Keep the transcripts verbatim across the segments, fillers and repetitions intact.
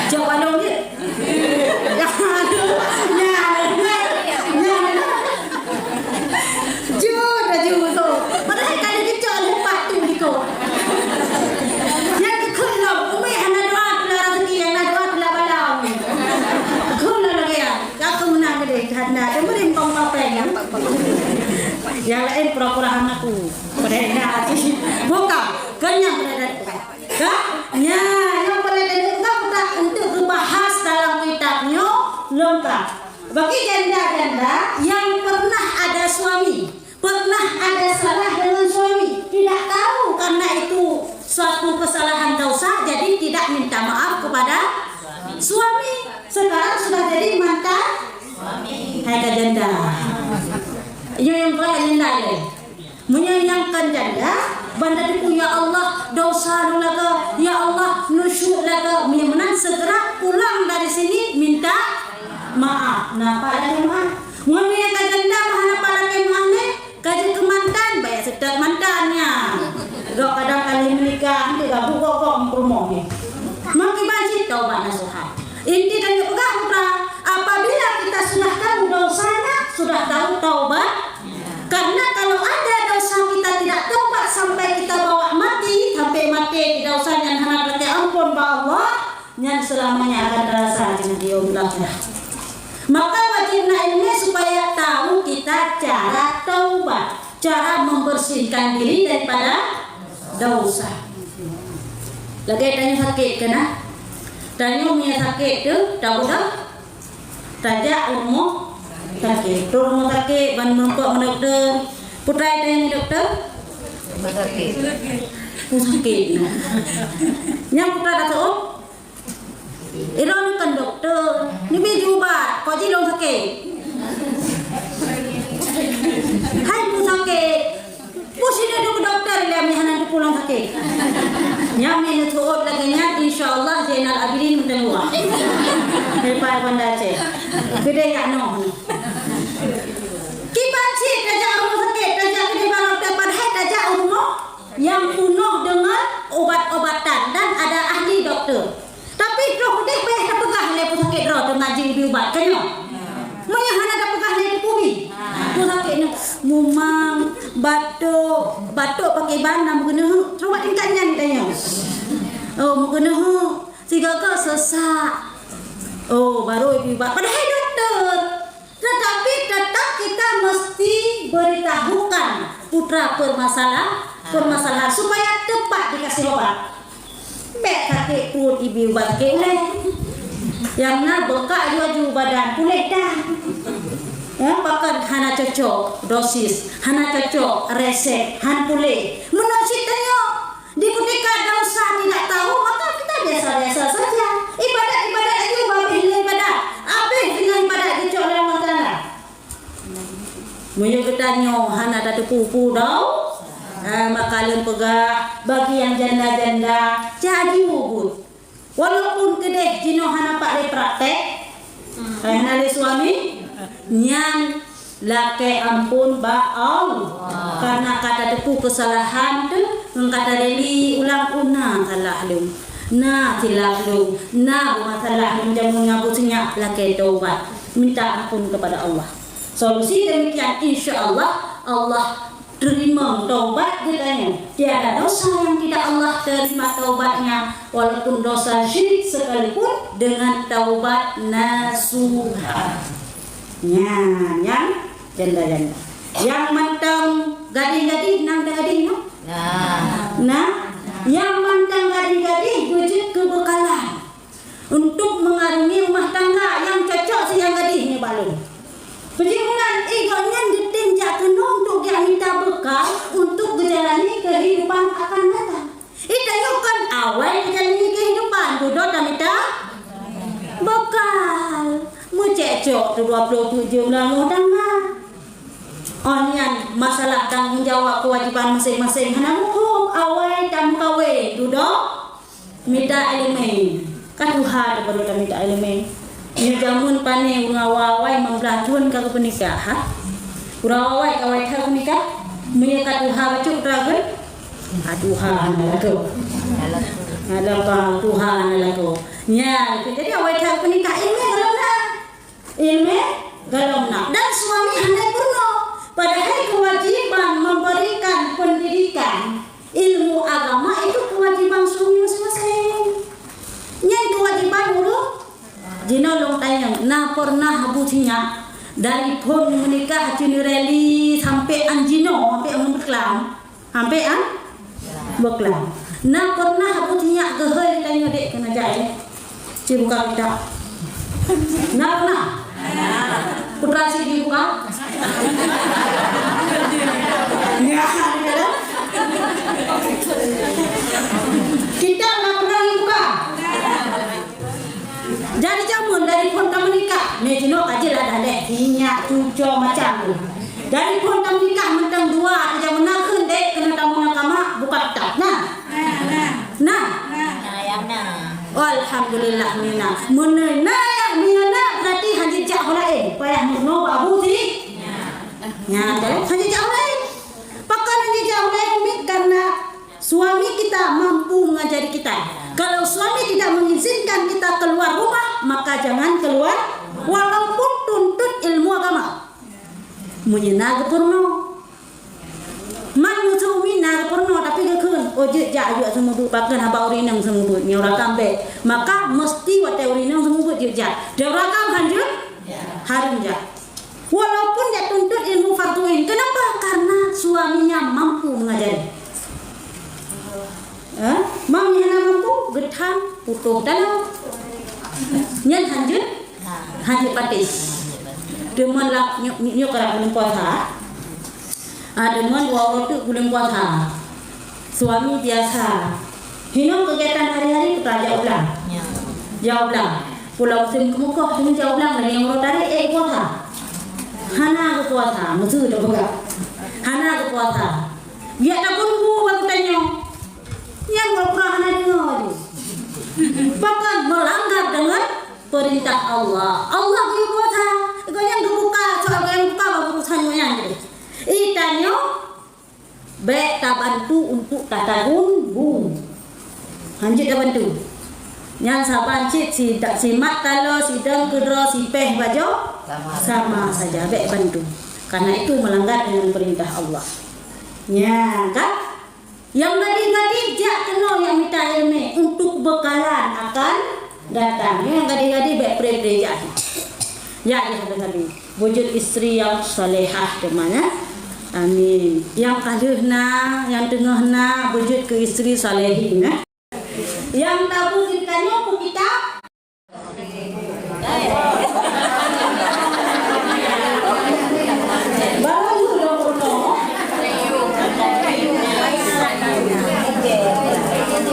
Cok balong jeuet. Nyan, nyan, nyan. Jeuet laju tu. Padahai ka geujok lé pat tu diko. Nyan keu lom, umi hana doa teulah rezeki, hana doa teulah bala umi. Keu lom lagèe nyan. Ka keu meunang geudeh, hana. Dia beri kong papai nyan. Nyang laén pura-pura hana ku. Padahai na sih. Buka. Kenyang pada Ka? Nyan, nyang paléng teuneuk ka utak untuk geubahas dalam kitab nyoe lôn ka. Bagi janda-janda yang pernah ada suami, pernah ada salah dengan suami, tidak tahu karena itu suatu kesalahan dosa, jadi tidak minta maaf kepada suami. Sekarang sudah jadi mantan suami. Hai ka janda. Nyoe nyang paléng janda lé. Meunyoe nyang kon janda, ban tateupeue, "Ya Allah, dosa lôn lagèe, ya Allah, nusyuk lagèe," meunyoe meunan segera pulang dari sini minta maaf. Na pat lakèe maaf? Meunyoe nyang ka janda meuh hana pat lakèe maaf nyan, ka jeuet keu mantan, baya seutôt mantan nyan. Gok kadang ka lheueh meunikah, nanti gabuk gok-gok meurumoh nyan. Meukiban cit taubat nasuha. Inti tanyoe peugah putra, apabila kita sudah tahu dosanya, sudah tahu taubat. Karena kalau ada dosa kita tidak taubat sampai kita bawa mati, sampai mati di dosa nyan hana lakèe ampôn bak Allah, nyan selamanya akan terasa di neraka. Maka wajib na ilmu supaya tahu kita cara taubat, cara membersihkan diri daripada dosa. Lagèe tanyoe sakét keunan. Tanyoe meunyoe sakét tu, tapeugah, tajak u rumoh sakét. Trok rumoh sakét, ban meurumpok ngon dokto. Peue treuk tanyoe ngon dokto? Sakét. Peue sakét na. Nyang peue treuk, Datuk? Droeneuh kon dokto, neubri ubat, kok jih lôn sakét. Hai peue sakét, peue sidroe dokto lé meuhana teupeue lôn sakét. Nyan meuneuseuôt lagèe nyan, insya Allah Zainal Abidin meuteumé. Daripada Banda Aceh. Geudeh jak noh. Kiban cit tajak rumoh sakét, tajak keudeh bak dokto, padahai tajak rumoh nyang peunoh deungon ubat-ubatan dan ada ahli dokto. Tapi troh udeh payah tapeugah lé peue sakét droe teuma jih ibi ubat, ka nyoe? Meunyoe hana tapeugah lé peue sakét nyoe, mumang, batuk, batuk pakriban na meukeuneuh, cuba tingkat nyan tanyoe. Oh, meukeuneuh, sigoe-goe sesak. Oh, baru ibi ubat. Padahai dokto. Tetapi tetap kita mesti beritahukan putra permasalahan, permasalahan supaya tepat dikasih obat. Bèk sakét pruet ibi ubat sakét ulèe. Nyang na beukak laju badan puléh dah. Ya, pakon hana cocok dosis, hana cocok resep, han puléh. Meunan cit tanyoe. Di kutika dosa tidak tahu, maka kita biasa-biasa saja. Ibadat-ibadat laju habéh lé ibadat. Habéh deungon ibadat geucok lé Allah Taala. Meunyoe geutanyoe hana tateupeue-peue dosa, ha, maka lôn peugah bagi nyang janda-janda, caju buet. Walaupun keudeh jinoe hana pat lé praktek, hmm, hana lé suami, nyan lakèe ampôn bak Allah. Karena ka tateupeue keusalahan teuh, ngon ka tadeli ulang, "Oh, na salah lôn, na silap lôn, na beumasalah lôn jameun ngon Abu Sinyak," lakèe taubat, minta ampôn kepada Allah. Solusi demikian, insya Allah, Allah terima taubat geutanyoe. Tiada dosa yang tidak Allah terima taubatnya, walaupun dosa syirik sekalipun, dengan taubat nasuha. Nyan, nyang janda-janda. Nyang mantong gadih-gadih, na gadih, na? Nah. Nah, nyang mantong gadih-gadih beujeuet keu beukala untuk mengarungi rumah tangga nyang cocok si nyang gadih nyoe bak lôn. Peue jeuet meunan, eh, gobnyan geutem jak keunoe untuk geumita beukal untuk geujalani kehidupan akan datang. Eh, tanyoe kon awai geujalani kehidupan, dudoe tamita beukal. Meucekcok tu dua ploh tujoh bulan rumah tangga. Oh, nyan masalah tanggong jawab kewajiban maséng-maséng hana muphom. Awai tameukawen, dudoe mita ileumèe. Ka tuha tu baru tamita ileumèe. Nyoe jameun pane ureueng awai-awai limong blaih thon ka geupeunikah, ha? Ureueng awai ka awai that geunikah. Meunyoe ka tuha bacut ka ragen. Ka tuha hana lakoe. Ada apa Tuhan laku. Nya, jadi awai that peunikah ilmu golom na. Ilmu golom na. Dan suami hana peurunoe. Padahai kewajiban memberikan pendidikan ilmu agama itu kewajiban suami masing-masing. Nyan kewajiban ureueng. Jinoe lôn tanyong, na pernah Abu sinyak dari phon meunikah cunureli sampai an jinoe, sampai an beuklam? Sampai an beuklam. Na pernah Abu sinyak geuhôi tanyoe dek keuneuk jai? Ci buka kitab. Na pernah? Putra si dibuka? Ya, ada. Kitab na pernah dibuka? Jadi jameun dari phon ka meunikah, meucunok ka jeuet lah daleh, sinyak, cuco, macam tu. Dari phon ka meunikah mantong dua, jameun na kheun dek keuneuk tamong na kama buka kitab. Nah. Nah. Nah, nyang na. Alhamdulillah, mina. Meunyoe na nyang mina na, berarti hana jak ho laén. Payah meurunoe bak Abu si. Nya, jadi hana jak ho laén. Pakon hana jak ho laén, Umi? Karena suami kita mampu mengajari kita. Kalau suami tidak mengizinkan kita keluar rumah, maka jangan keluar, walaupun tuntut ilmu agama. Meunyoe na geupeurunoe. Man meuseu Umi na geupeurunoe, tapi geukheun, "Oh, jeuet jak, jeuet seumeubeuet, pakon haba ureueng inong seumeubeuet, nyoe rakam bèk." Maka meusti watèe ureueng inong seumeubeuet jeuet jak. Di rakam hanjeuet? Hareuem jak. Walaupun jak tuntut ilmu fardhu ain. Kenapa? Karena suaminya mampu mengajari. Eh? Mami hana mampu, geutham, putôh tanoh. Nyan hanjeuet? Hanjeuet patéh. Deungon la-, nyoe, nyoe, nyoe karab buleuen puasa. Ah, deungon dua uroe teuk buleuen puasa. Suami biasa. Hinoe kegiatan hari-hari teuka jak u blang. Jak u blang. Pulang musém keumeukoh, hinoe jak u blang lagèe uroe tarek, eh, puasa. Hana geupuasa, meuseu teupeugah. Hana geupuasa. Geujak takheun bu bak geutanyoe. Nyan pura-pura hana deungoe laju. Bahkan melanggar dengan perintah Allah. Allah geuyue kuasa. Gobnyan geubuka, soal gobnyan buka bak urusan gobnyan tadi. Geutanyoe bèk tabantu untuk tatagun bu. Hanjeuet tabantu. Nyan saban cit si, simat taloe, sidong keudroe, sipèh bajoe, sama saja, bèk bantu. Karena itu melanggar dengan perintah Allah. Nya, kan? Nyang gadih-gadih jak keunoe nyang mita ileumèe untuk beukala akan datang. Nyang gadih-gadih bèk pré-pré jak. Jak di sabe-sabe. Beujeuet istri nyang salehah teuma, ya. Amin. Nyang ka lheueh na, nyang teungoh na, beujeuet keu istri salehin, ya. Nyang tabu geutanyoe peue kitab?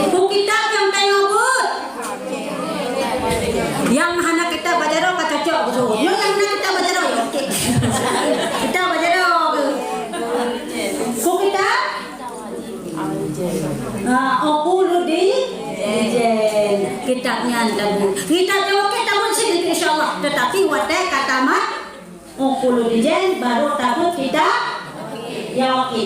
Peue kitab nyang tanyoe beuet? Nyang hana kitab bak jaroe ka cocok beusuruh. Nyoe nyang hana kitab bak jaroe, oke. Kitab bak jaroe. Peue kitab? Ah, Uqulud Dijen. Kitab nyan tabeuet. Kitab nyang oke tabeuet cit, insya Allah. Tetapi watèe ka tamat Uqulud Dijen, baru tabeuet kitab nyang oke.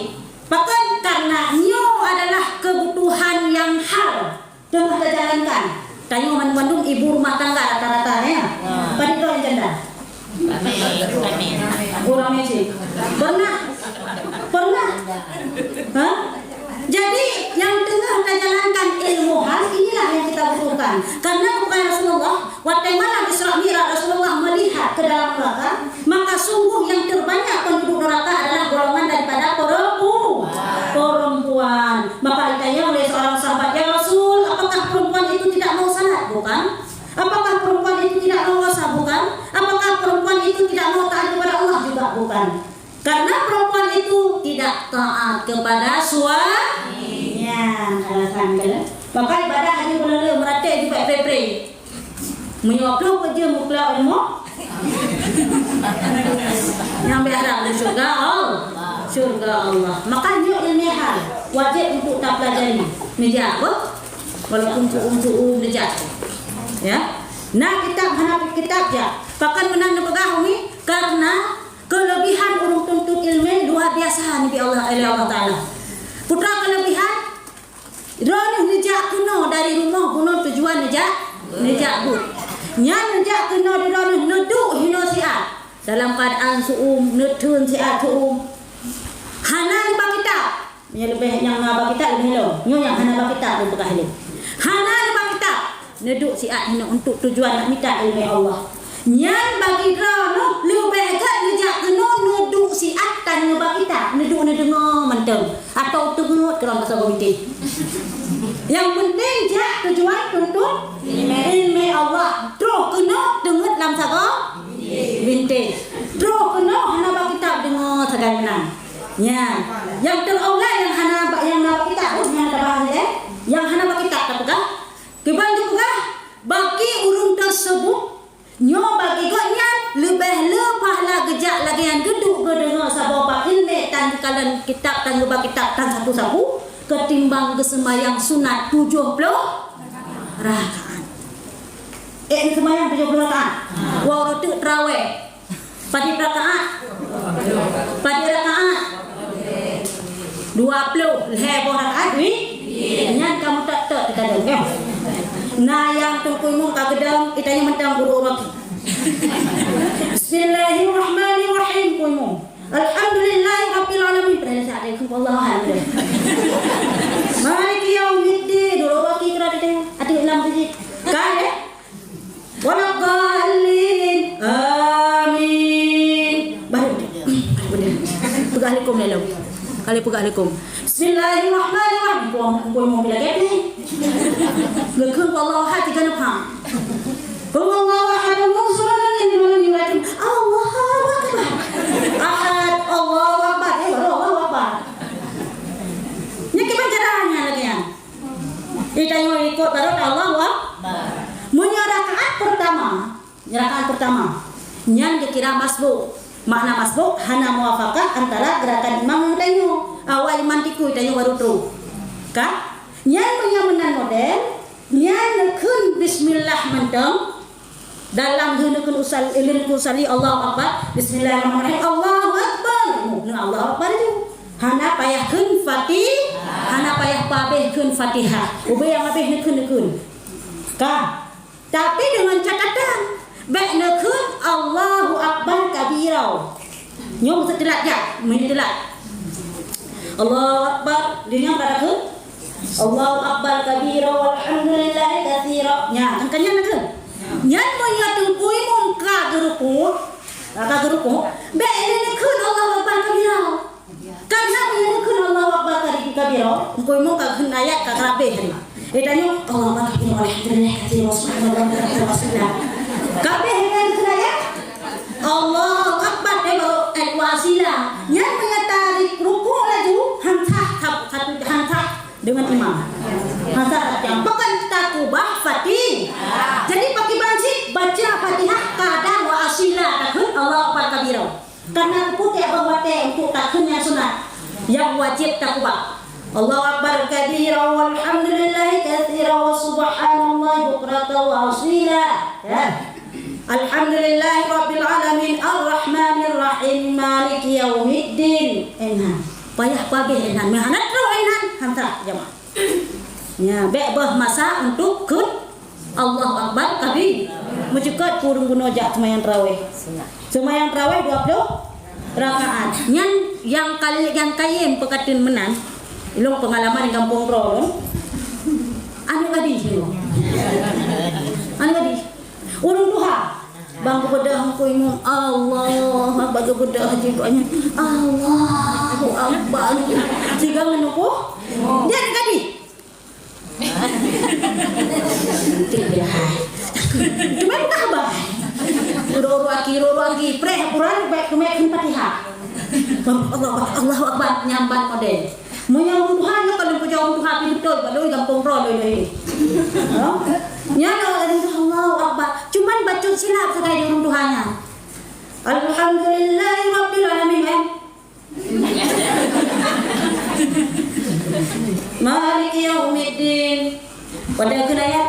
Pakon? Karena nyoe adalah kebutuhan nyang hal teungoh tajalankan. Tanyoe mandum-mandum ibu rumah tangga rata-rata, ya. Ya. Padum droe nyang janda? Ramé, ramé. Oh, ramé cit. Pernah? Pernah? Hah? Jadi, nyang teungoh tajalankan ilmu hal, inilah yang kita butuhkan. Karena bukan Rasulullah, watèe malam Isra Mi'raj, Rasulullah melihat ke dalam neraka, maka sungguh yang terbanyak penduduk neraka adalah golongan daripada perempu-, perempuan. Maka ditanya oleh seorang sahabat, "Ya Rasul, apakah perempuan itu tidak mau salat?" Bukan. Apakah perempuan itu tidak mau puasa? Bukan. Apakah perempuan itu tidak mau taat kepada Allah? Juga bukan. Karena perempuan itu tidak taat kepada suaminya. Alasan ke? Maka ibadah haji bulan le, meuratéb jih bak pré-pré. Meunyoe ploh peuet jeuem meuklok ilmu, nyang bèk harap di syurga Allah. Syurga Allah. Maka nyoe ilmu hal wajib untuk tapelajari. Neujak, beuh? Walaupun su'um-su'um neujak. Ya. Na kitab hana kitab jak. Pakon meunan neupeugah, Umi? Karena kelebihan ureueng tuntut ilmu luar biasa neubi Allah, oleh Allah Taala. Peue kelebihan? Droeneuh neujak keunoe dari rumoh bunoe tujuan neujak, neujak buet. Nyan neujak keunoe droeneuh neuduek hinoe siat. Dalam keuadaan seu-uem, neutheun siat seu-uem. Hana neuba kitab. Nyoe leubeh nyang na ba kitab leubeh lom. Nyoe nyang hana ba kitab lôn peugah lé. Hana neuba kitab. Neuduek siat hinoe untuk tujuan nak mita ileumèe Allah. Nyan bagi droeneuh leubeh gèt neujak keunoe neuduek siat tan neuba kitab, neuduek neudeungoe mantong. Atau teungeut keu lam basa Bugis. Nyang penting jak tujuan tuntut ileumèe Allah. Troh keunoe teungeut lam sagoe bintéh. Troh keunoe hana ba kitab deungoe sagai meunan. Nyan. Nyang teurawai nyang hana ba, nyang na ba kitab, oh, nyang tabahas, eh. Nyang hana ba kitab tapeugah. Kiban tapeugah, bagi ureueng teuseubut, nyoe bagi gobnyan leubeh le pahala geujak lagèe nyang geuduek geudeungoe saboh bak ileumèe tan geukalon kitab tan geuba kitab tan sapeue-sapeue, ketimbang geuseumayang sunat tujoh ploh rakaat. Eh, seumayang tujoh ploh rakaat. Wah, rot teuk teurawai. Padum rakaat? Padum rakaat? Dua ploh, lhèe boh rakaat, wi? Nyan kamoe tot-tot teuka dong, eh. Na nyang Teungku Imum ka geudong, itanyong mantong guru ureueng. Bismillahirrahmanirrahim, Teungku Imum. Alhamdulillahirabbil alamin. Padahai saat itu, Allahu Akbar. Maliki yaumiddin. Dulu wakil kira tadi. Adik lam tadi. Kan, eh? Waladdallin. Amin. Baru. Peugah alaikum lalu. Kali peugah alaikum. Bismillahirrahmanirrahim. Buang, buang mobil lagi ni. Lekeng Allahu Akbar tiga neuk ha. Qul huwallahu ahad, Allahu samad, lam yalid walam yulad. Allahu Akbar. Ahad, Allahu Akbar. Eh, baru Allahu Akbar. Nyan kiban cara nyan lagèe nyan. Itanyoe ikot baru Allahu Akbar. Meunyoe rakaat pertama, rakaat pertama, nyan geukira masbuk. Makna masbuk, hana muwafaqah antara gerakan imam ngon tanyoe. Awai imam tiku, tanyoe baru trok. Ka? Nyan meunyoe meunan model, nyan neukheun bismillah mantong. Dalam lheueh neukheun usal-, lheueh neukheun usalli, Allahu Akbar, bismillahirrahmanirrahim, Allahu Akbar. Neu Allahu Akbar laju. Hana payah kheun Fati-, hana payah pabeh kheun Fatihah. Ubé nyang habéh neukheun, neukheun. Ka. Tapi deungon catatan, bèk neukheun Allahu Akbar kabira. Nyoe meuseue teulat jak, meunyoe teulat. Allahu Akbar, di nyan ka takheun. Allahu Akbar kabira walhamdulillahi katsira. Nya, kan nyan takheun. Nyan meunyoe Teungku Imum ka geurukuk, ka geurukuk, bèk lé neukheun Allahu Akbar kabira. Karena meunyoe neukheun Allahu Akbar kabi-, kabira, Teungku Imum ka kheun ayat ka habéh tadi. Eh, tanyoe, Allahu Akbar, walhamdulillah, katsira, subhanallah, bukratan wa asila. Kabéh nyan kheun ayat. Allahu Akbar, eh, baru ayat wa asila. Nyan meunyoe tarek rukuk laju, han sah sab-, satu, han sah deungon imam. Han sah satu jam. Bahkan takubah Fati-. Jadi, pakiban cit baca Fatihah kadang wa asila, takheun Allahu Akbar kabira. Karena keupeue tiep boh watèe untuk takheun nyang sunat, nyang wajéb takubah. Allahu Akbar kabira walhamdulillahi katsira wa subhanallahi bukratan wa asila. Ya. Alhamdulillahi rabbil alamin, arrahmanir rahim, maliki yaumiddin. Enhan. Payah pabeh enhan. Meuhana trok enhan, han sah jamaah. Nya, bèk boh masa untuk kheun Allahu Akbar kabira. Meucukot ureueng bunoe jak seumayang tarawih. Seumayang tarawih dua ploh rakaat. Nyan nyang kali, nyang kayém peukateun meunan, lôn peungalaman di gampông droe lôn. Aneuk gadih nyoe. Aneuk gadih. Ureueng tuha. Ban geubeudôh Teungku Imum, Allahu Akbar, geubeudôh jih gobnyan. Allahu Akbar. Sigoe ngon Teungku. Dia aneuk gadih. Cuma bukan abang. Udah urut aki, urut aki, preh Quran, baik kemai Fatihah. Allahu Akbar, Allahu Akbar, nyamban model. Meunyoe ureueng tuha nyoe ka lôn peujaweueb ureueng tuha pih beutôi, bak lôn gampông droe lôn lôn. Ha? Nyan ureueng tuha Allahu Akbar. Cuman bacut silap sagai di ureueng tuha nyan. Alhamdulillahirabbil alamin, kan? Maliki yaumiddin. Pada kena ya?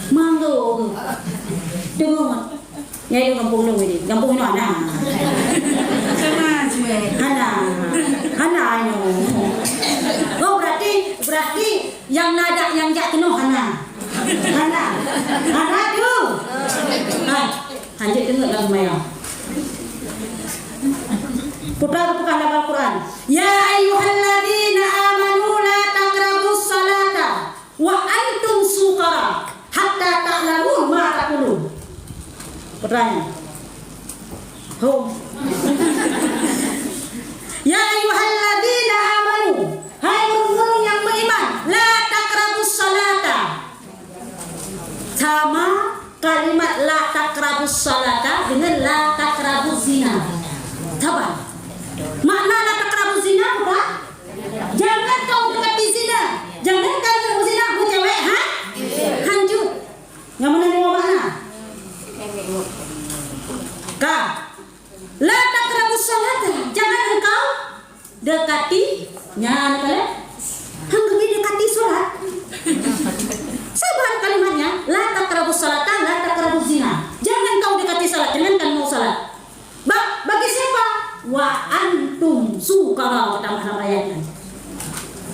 Mangga. Tunggu. Nyai di gampông lôn ini. Gampông ini mana? Sama je. Hana. Hana nyoe. Oh, berarti, berarti Nyang na dak nyang jak keunoe hana. Hana. Hana tu. Ha, hanjeuet teungeut lam seumayang. Putra geupeugah lam Al-Quran, "Ya ayyuhalladzina amanu la taqrabus salata wa antum sukara hatta ta'lamu ma taqulun." Putra nyan. Ho. Ya ayyuhalladzina amanu, hai ureuëng-ureuëng nyang meuiman, la taqrabus salata. Sama kalimat la taqrabus salata dengan la taqrabuz zina. Sama. Makna la taqrabuz zina apa? Jangan kau dekati zina. Jangan kau dekati zina, bu cewek, ha? Hanjeuet. Nyang mana dua makna? Ka. La taqrabus salata, jangan engkau dekati, nyan kali. Hang geubri dekati salat. Saban kalimatnya, la taqrabus salata, la taqrabuz zina. Jangan kau dekati salat, jangan kamu salat. Ba-, bagi siapa? Wa antum sukara, kata Muhammad ayat nyan.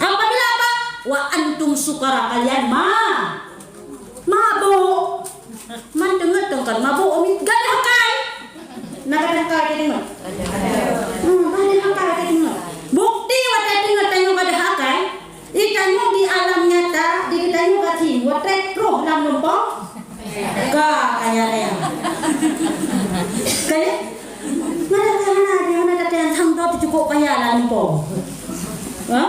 Apabila apa? Wa antum sukara, kalian ma-, mabuk. Man teungeut tong kon mabuk umi gadoh akai. Na gadoh akai teuh teungeut. Hmm, gadoh akai teuh teungeut. Bukti watée teungeut tanyoe gadoh akai, i tanyoe di alam nyata, di tanyoe gasien, watée troh lam lumpoe. Ka kaya raya. Kaya? Mana kaya mana, mana kaya yang sang tu cukup kaya lam lumpoe. Ha?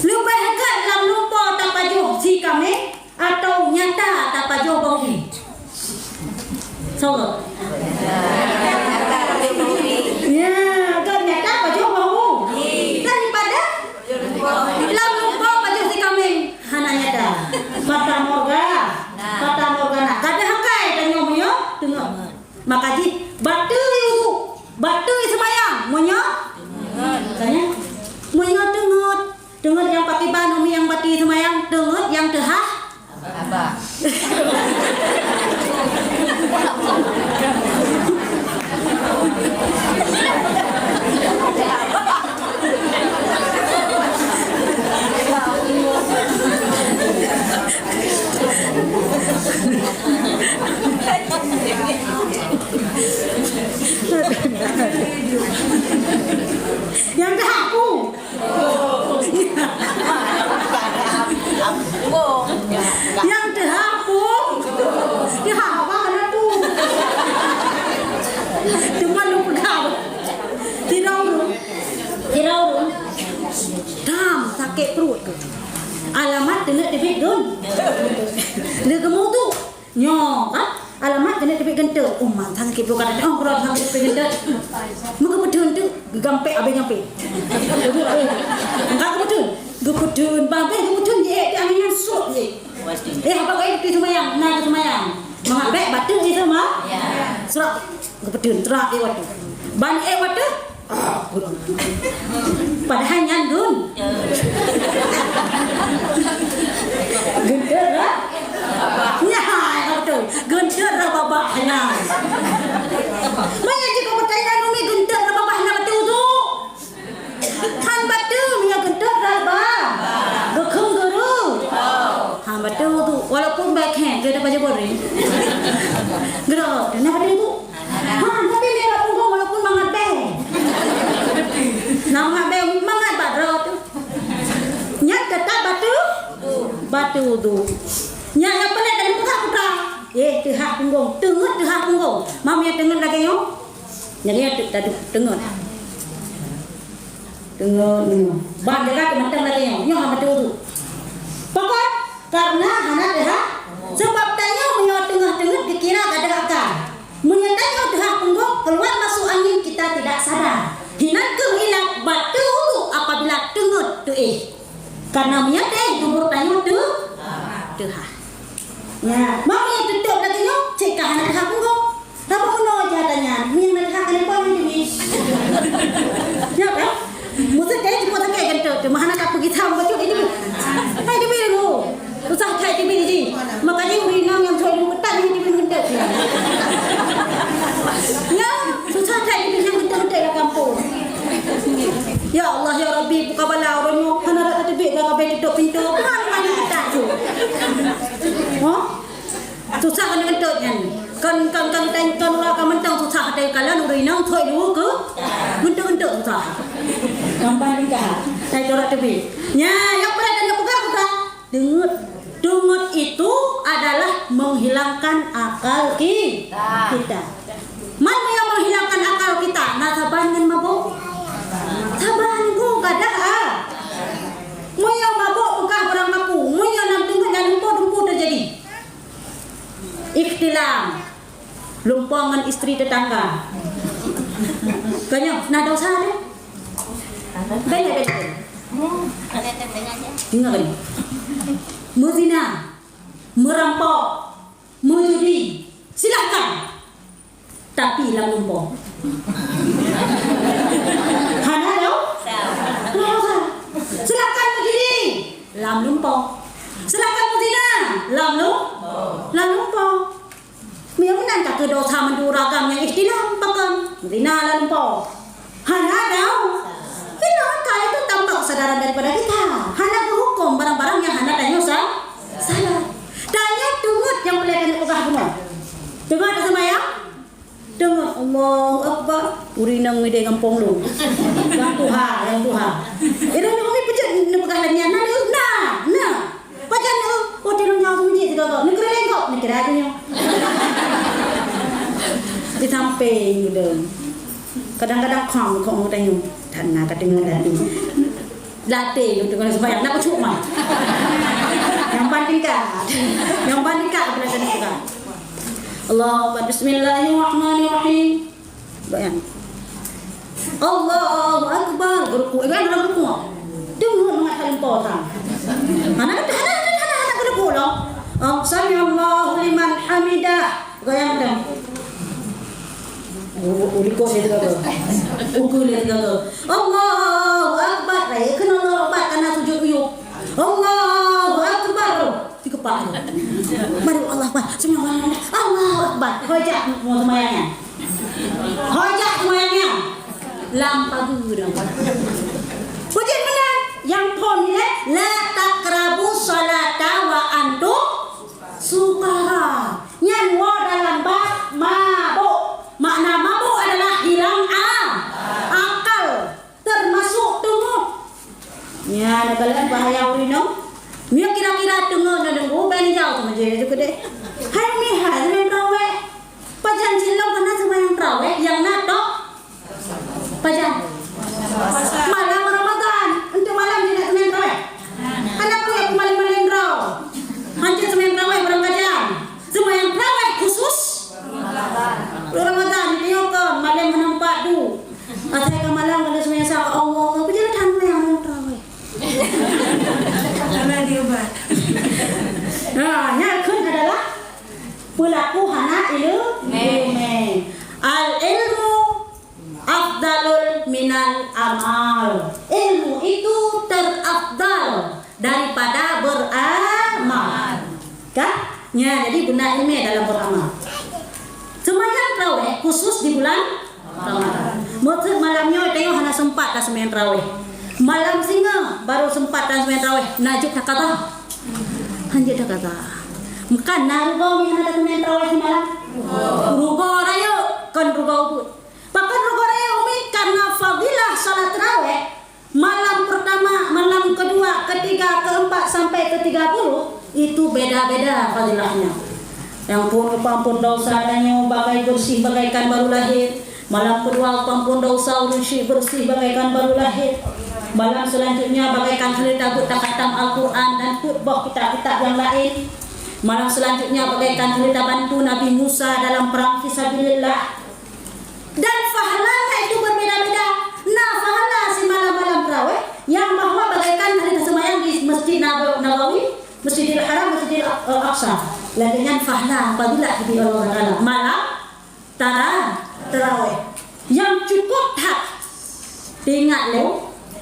Leubeh gét lam lumpoe tapajoh si kameng, atau nyata tapajoh bak umi? Soe? Ya, kan nyata pajoh bak umi. Daripada lam lumpoe pajoh si kameng, hana nyata. Fata morga, fata morgana. Gadoh akai tanyoe meunyoe teungeut. Maka jih, bateue udhu, bateue seumayang, meunyoe? Tanya. Meunyoe teungeut, teungeut nyang pakriban, umi nyang bateue seumayang, teungeut nyang teuhah? Abah. Nyang teuhah peue? Nyang teuhah peue? Teuhah apa keunan tu? Teuma lôn peugah. Sidroe ureuëng, sidroe ureuëng dam sakét pruet. Alamat keuneuk teubiet gun. Lé geumudu. Nyoe kan alamat keuneuk teubiet geunteut. Oh, mantang sakét pruet ka datang, oh, pruet sakét teubiet geunteut. Meugeupeutheun teuk, geugampék abéh gampék. Ka geupeutheun, geupeutheun, babéh geupeutheun, jiék di angén nyan sot jiék. Eh, haba keu seumayang, na keu seumayang. Mangat bék bateue di seuma-, surat. Geupeuteun trak ék watèe. Ban ék watèe. Padahai nyan gun. Geunteut rab. Nyan, beutôi. Geunteut rab babah nyan. Meunyo jih keu peutanyaan umi geunteut rab babah nyan bateue tu. Han bateue meunyo geunteut rab babah. Geukheun geuru. Han bateue tu. Walaupun baik khen, dia dapat jawab ni. Geuru, dia dapat jawab. Ha, tapi lewat punggong walaupun mangat bèe. Nah, mangat bèe, mangat bak droe tu. Nyan teutap bateue, bateue udhu. Nyan nyang peureulèe tadi peugah putra. Eh, teuhah punggong, teungeut teuhah punggong. Mam nyang teungeut lagèe nyoe. Nyang nyan teu-, tadu-, teungeut. Teungeut nyoe. Ban deuh ka mantong lagèe nyoe. Nyoe hana teuudhu. Pakon? Karena hana teuhah. Sebab tanyoe meunyoe teungeut-teungeut dikira gadôh akai. Meunyoe tanyoe teuhah punggong, keluar masuk angin kita tidak sadar. Hinan keuh ilat bateue udhu apabila teungeut teuéh. Karena meunyoe teuéh, dubur tanyoe teu-, teuhah. Ya, mau nyang tutup lagèe nyoe, cit ka hana teuhah punggong. Haba meunoe jih ata nyan, nyang na teuhah keuneuk bang teubiet. Ya kan? Meuseukai cukôp sakét keuneuk, cuma hana ka peugisa bacut itu. Hai teubiet dulu. Susah that teubiet jih. Makajih ureueng inong nyang suai lôn keutan nyan teubiet keuneuk. Ya, susah that teubiet nyang keuneuk lam kampung. Ya Allah, ya Rabbi, buka bala ureueng nyoe. Hana dak teubiet dah ka bèe tutup pintoe. Hana, hana. Nyan, kon, kon, kon, kon, kon uroe ka mantong susah, teukalon ureueng inong thoi dua ke, ngeunteuk-ngeunteuk susah. Gampang tingkah. Hai, tolak teubiet. Nya, nyang peureulèe tanyoe peugah bukan? Deungon. Deungon itu adalah menghilangkan akal ki-, kita. Man nyang menghilangkan akal kita, na saban ngon mabök. Saban ku gadah, ah. Meunyoe mabök peugah barang kapu, meunyoe lam deungon nyang lumpoh, lumpoh teujadi. Ikhtilam. Lumpoh ngon istri tetangga. Keu nyoe na dosa deh. Beda, beda. Ingat ni. Meuzina, merampok, meujudi, silahkan. Tapi lam lumpoh. Hana dosa. Hana dosa. Silahkan meujudi lam lumpoh. Silahkan meuzina lam lum-, lam lumpoh. Meunyoe meunan ka keu dosa mandum ragam nyang ikhtilam, pakon? Zina lam lumpoh. Hana dosa. Zina ka itu tanpa kesadaran daripada kita. Hana geuhuköm barang-barang nyang hana tanyoe sa-, sadar. Tanyoe teungeut nyang peureulèe tanyoe peugah bunoe. Teungeut taseumayang? Teungeut, Allahu Akbar. Ureueng inong meudeh gampông lôn. Nyang tuha, nyang tuha. Irong umi peujeuet neupeugah lagèe nyan. Na, na, na. Pajan, eh, watèe lôn nyang seumeujid sigoe-goe, neukeureueng gob, neukira geuh nyoe. Di sampéng ulôn. Kadang-kadang khong, khong tanyoe. Tan na ka teungoh dati. Dati lôn teungoh seumayang, na peucuma. Nyang ban tingkat. Nyang ban tingkat, apabila tadi peugah. Allahu Akbar. Bismillahirrahmanirrahim. Bayang. Allahu Akbar. Geurukuk. Eh, kan dalam rukuk. Deungon mangat hal po tan. Hana, hana, hana, hana, hana geurukuk lom. Oh, sami'allahu liman hamidah. Goyang dong. U-, u-, ulikot dia teuka. Ukeue dia teuka. Allahu Akbar. Raya kena Allahu Akbar karena sujud uyup. Allahu Akbar. Dikepak dia. Baru Allah Akbar. Sami'allahu liman hamidah. Allahu Akbar. Hojak mau semayangnya. Hojak semayangnya. Lam pagu dong. Puji meunan. Yang phôn ni, la taqrabu salata wa antum sukara. Nyan woe dalam bab mabök. Makna mabök adalah hilang a-, akal, termasuk teungeut. Nyan, na kalon bahaya ureueng inong. Nyoe kira-kira teungeut na deungon bèe jauh teuma jih keudeh. Hai umi hai, seumayang traweh. Pajan cilong kana seumayang traweh nyang na tok Pajan? Malam Ramadan. Untuk malam jih nak seumayang traweh? Hana peue, malem-malem droe. Hanjeuet seumayang traweh barangkajan. Seumayang traweh khusus Ramadan. Nyoe kon malem hana meupat du. Asai ka malam ka seumayang sa, Allah, Allah, peue jalan seumayang traweh. Karena diubat. Nah, nyan kheun adalah peulaku hana ileu-, ileumu. Al ilmu afdalul minal amal. Ilmu itu terafdal daripada beramal. Kan? Ya, jadi beuna ilmu dalam beramal. Seumayang traweh khusus di bulan Ramadan. Maksud malam nyoe tanyoe hana sempat ka seumayang traweh. Malam singoh baru sempat ka seumayang traweh. Najut takata. Hanjeuet takata. Bukan na rugoe nyang hana seumayang traweh simalam. Rugoe rayeuk, kon rugoe ubit. Pakon rugoe rayeuk umi? Karena fadilah salat tarawih malam pertama, malam kedua, ketiga, keempat sampai ketiga puluh itu beda-beda fadilahnya. Nyang phôn geupeuampôn dosa tanyoe bagai bersih bagaikan baru lahir. Malam kedua geupeuampôn dosa ureueng syik bersih bagaikan baru lahir. Malam selanjutnya bagaikan kali tabeuet takhatam Al-Quran dan peuet boh kitab-kitab nyang laén. Malam selanjutnya bagaikan kali tabantu Nabi Musa dalam perang fisabilillah. Dan pahalanya itu berbeda-beda. Na pahala simalam-malam tarawih nyang bahwa bagaikan hari taseumayang di Masjid Naba-, Nabawi, Masjidil Haram, Masjidil Aq-, eh, Aqsa. Lagèe nyan pahala apabila di Allah Taala malam tara-, tarawih. Yang cukup that diingat lé,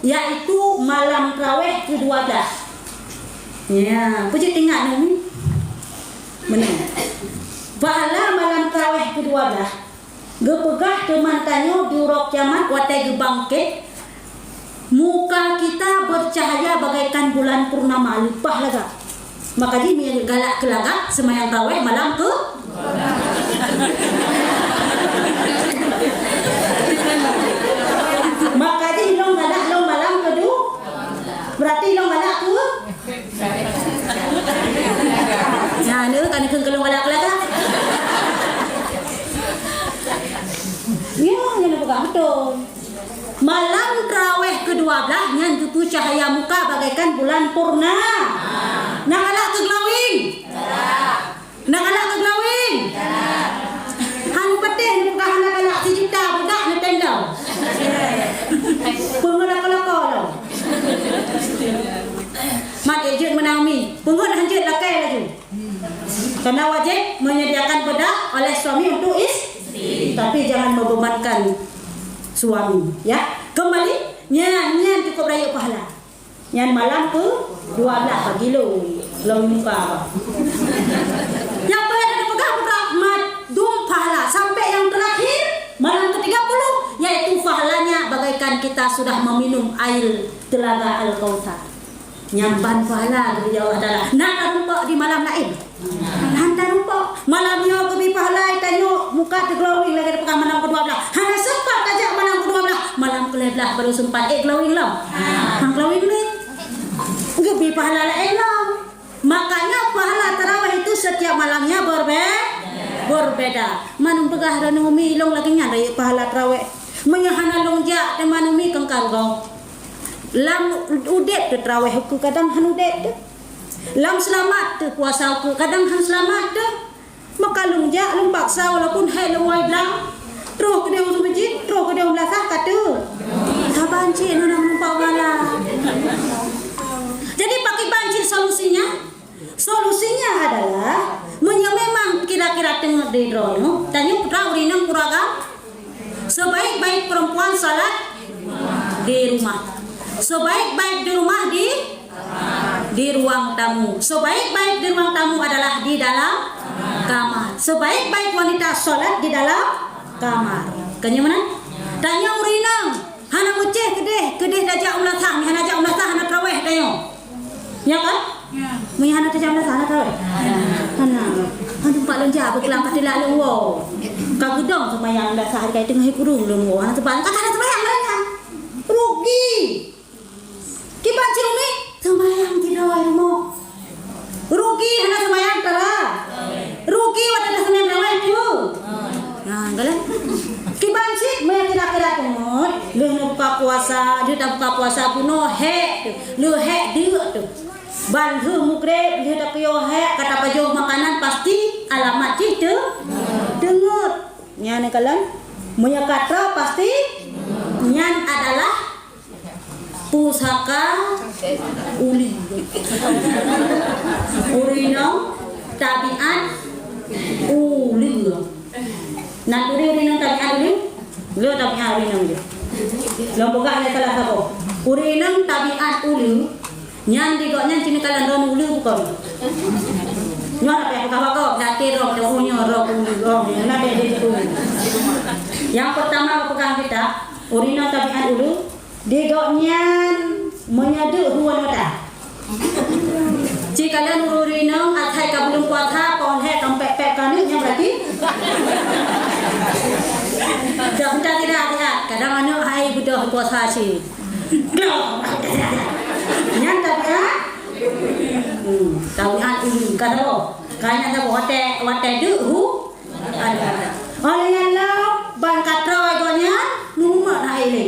yaitu malam tarawih kedua belas. Ya, peue jeuet ingat nyoe? Meunan. Pahala malam tarawih kedua belas. Geupeugah teuma tanyoe di uroe kiamat watèe geubangkét, muka kita bercahaya bagaikan bulan purnama leupah lagak. Maka jih meunyoe galak keu lagak, seumayang tarawih malam ke-, Malam tarawih kedua belas nyan geupeucahya muka bagaikan bulan purna. Na galak keu glowing? Na galak keu glowing? Han patéh neupeugah hana galak, sijuta budak neutendang. Peungeut lako-lako lom. Mat jeuet meunang mi. Peungeut hanjeuet lakée laju. Karena wajib menyediakan bedak oleh suami untuk istri, tapi jangan membebankan suami, ya. Kembali, nyan, nyan cukup rayeuk pahala. Nyan malam ke dua belas pagi lo, lom muka apa. Yang paling ada pegang buka mat dum pahala sampai yang terakhir malam ke tiga puluh, yaitu pahalanya bagaikan kita sudah meminum air telaga Al-Kautsar. Nyan ban pahala geubri Allah Taala. Na tarumpok di malam laén? Han tarumpok. Malam nyoe geubri pahala tanyoe muka teuglowing lagée teupeugah malam kedua belas. Hana sempat tajak malam kedua belas. Malam keleh belas baru sempat. Eh, glowing lom? Han glowing lé. Geubri pahala laén lom. Makanya pahala tarawih itu setiap malamnya berbe-, berbeda. Manum peugah droeneuh umi lôn lagée nyan rayeuk pahala tarawih. Meunyoe hana lôn jak teuma umi kengkal gob. Lam udeb teuh tarawih ukeue kadang han udeb teuh. Lam seulamat teuh puasa ukeue kadang han seulamat teuh. Maka lôn jak, lôn paksa walaupun hai lôn wai blang. Troh keudeh u meuseujid, troh keudeh u meulasah ka teuh. Saban cit hana meunumpak bala. Jadi pakriban cit solusinya? Solusinya adalah, meunyoe memang kira-kira teungeut di droeneuh, tanyoe putra ureueng inong pura agam, sebaik-baik perempuan salat di rumah. Sebaik-baik di rumah di, di ruang tamu. Sebaik-baik di ruang tamu adalah di dalam kamar. Sebaik-baik wanita salat di dalam kamar. Keunyoe meunan? Tanyoe ureueng inong hana meucéh keudeh, keudeh tajak u meulasah, hana jak u meulasah hana tarawih tanyoe. Nya kan? Ya. Meunyoe hana tajak meulasah hana tarawih. Ya. Hana. Hana tempat lôn jak beukeulang ka tilak lôn woe. Ka geudong seumayang meulasah di kai teungoh kureueng lôn woe. Hana tempat, ka hana seumayang lôn nyan. Rugi. Kiban cit umi, seumayang tidoe rumoh. Rugi hana seumayang tara. Rugi watée na seumayang rawai tu. Nah, galak. Kiban cit meunyoe kira-kira teungeut, lheueh neubuka puasa, lheueh tabuka puasa bunoe hék tu, lheueh hék deuk tu. Ban lheueh mugreb, lheueh tapiôh hék, ka tapajoh makanan pasti alamat jih teu-, teungeut. Nyan kalon, meunyoe ka troe pasti nyan adalah pusaka uleue. Ureueng inong tabiat uleue. Na turi ureueng inong tabiat uleue? Lé tabiat ureueng inong jih. Lôn peugah lé salah saboh. Ureueng inong tabiat uleue, nyan di gobnyan cit neukalon droeneuh uleue bukon. Nyoe hana payah peugah bak gob, gaki droe, nyoe uleue, droe uleue, droe uleue, na payah jeuet uleue. Nyang peurtama peugah kita, ureueng inong tabiat uleue, Di gobnyan meunyoe deuk huön mata. Ci kalon ureueng inong asai ka buleuen puasa, poh lhèe ka pèk-pèk keu aneuk nyan berarti. Dak mita tidak, tidak. Kadang aneuk hai beudôh puasa ci. Nyan tabiat. Hmm, tabiat ureueng ka saboh. Ka nyan saboh watèe, watèe deuk hu-, Ada. Oh, lheuh nyan lom, ban ka troe gobnyan, mumat hai lé.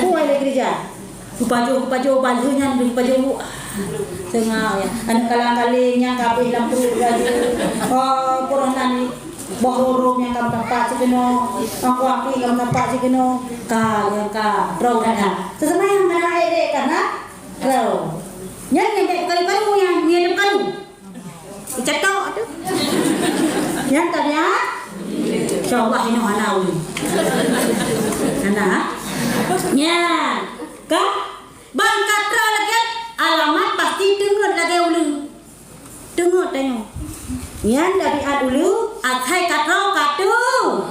Kuai lé gereja. Kupajoh, kupajoh, ban lheuh nyan lheuh kupajoh. Seungab, ya. Aneuk kalang-kaling nyang ka abéh lam pruet laju. Oh, peurunan boh roro nyang ka meutampak sikeunoe. Oh, kuah api ka meutampak sikeunoe. Ka, nyang ka, troe gata. Seuseumai nyang hana hai lé, karena troe. Nyan nyang bèk kalu-kalu, nyang, nyang kalu. Icatok tu. Nyan tabiat. Insya Allah inoe hana ulèe. Hana, ha? Nyan. Ka? Ban ka troe lagèe alamat pasti teungeut lagèe ulèe. Teungeut tanyoe. Nyan tabiat ulèe, asai ka troe ka teu-.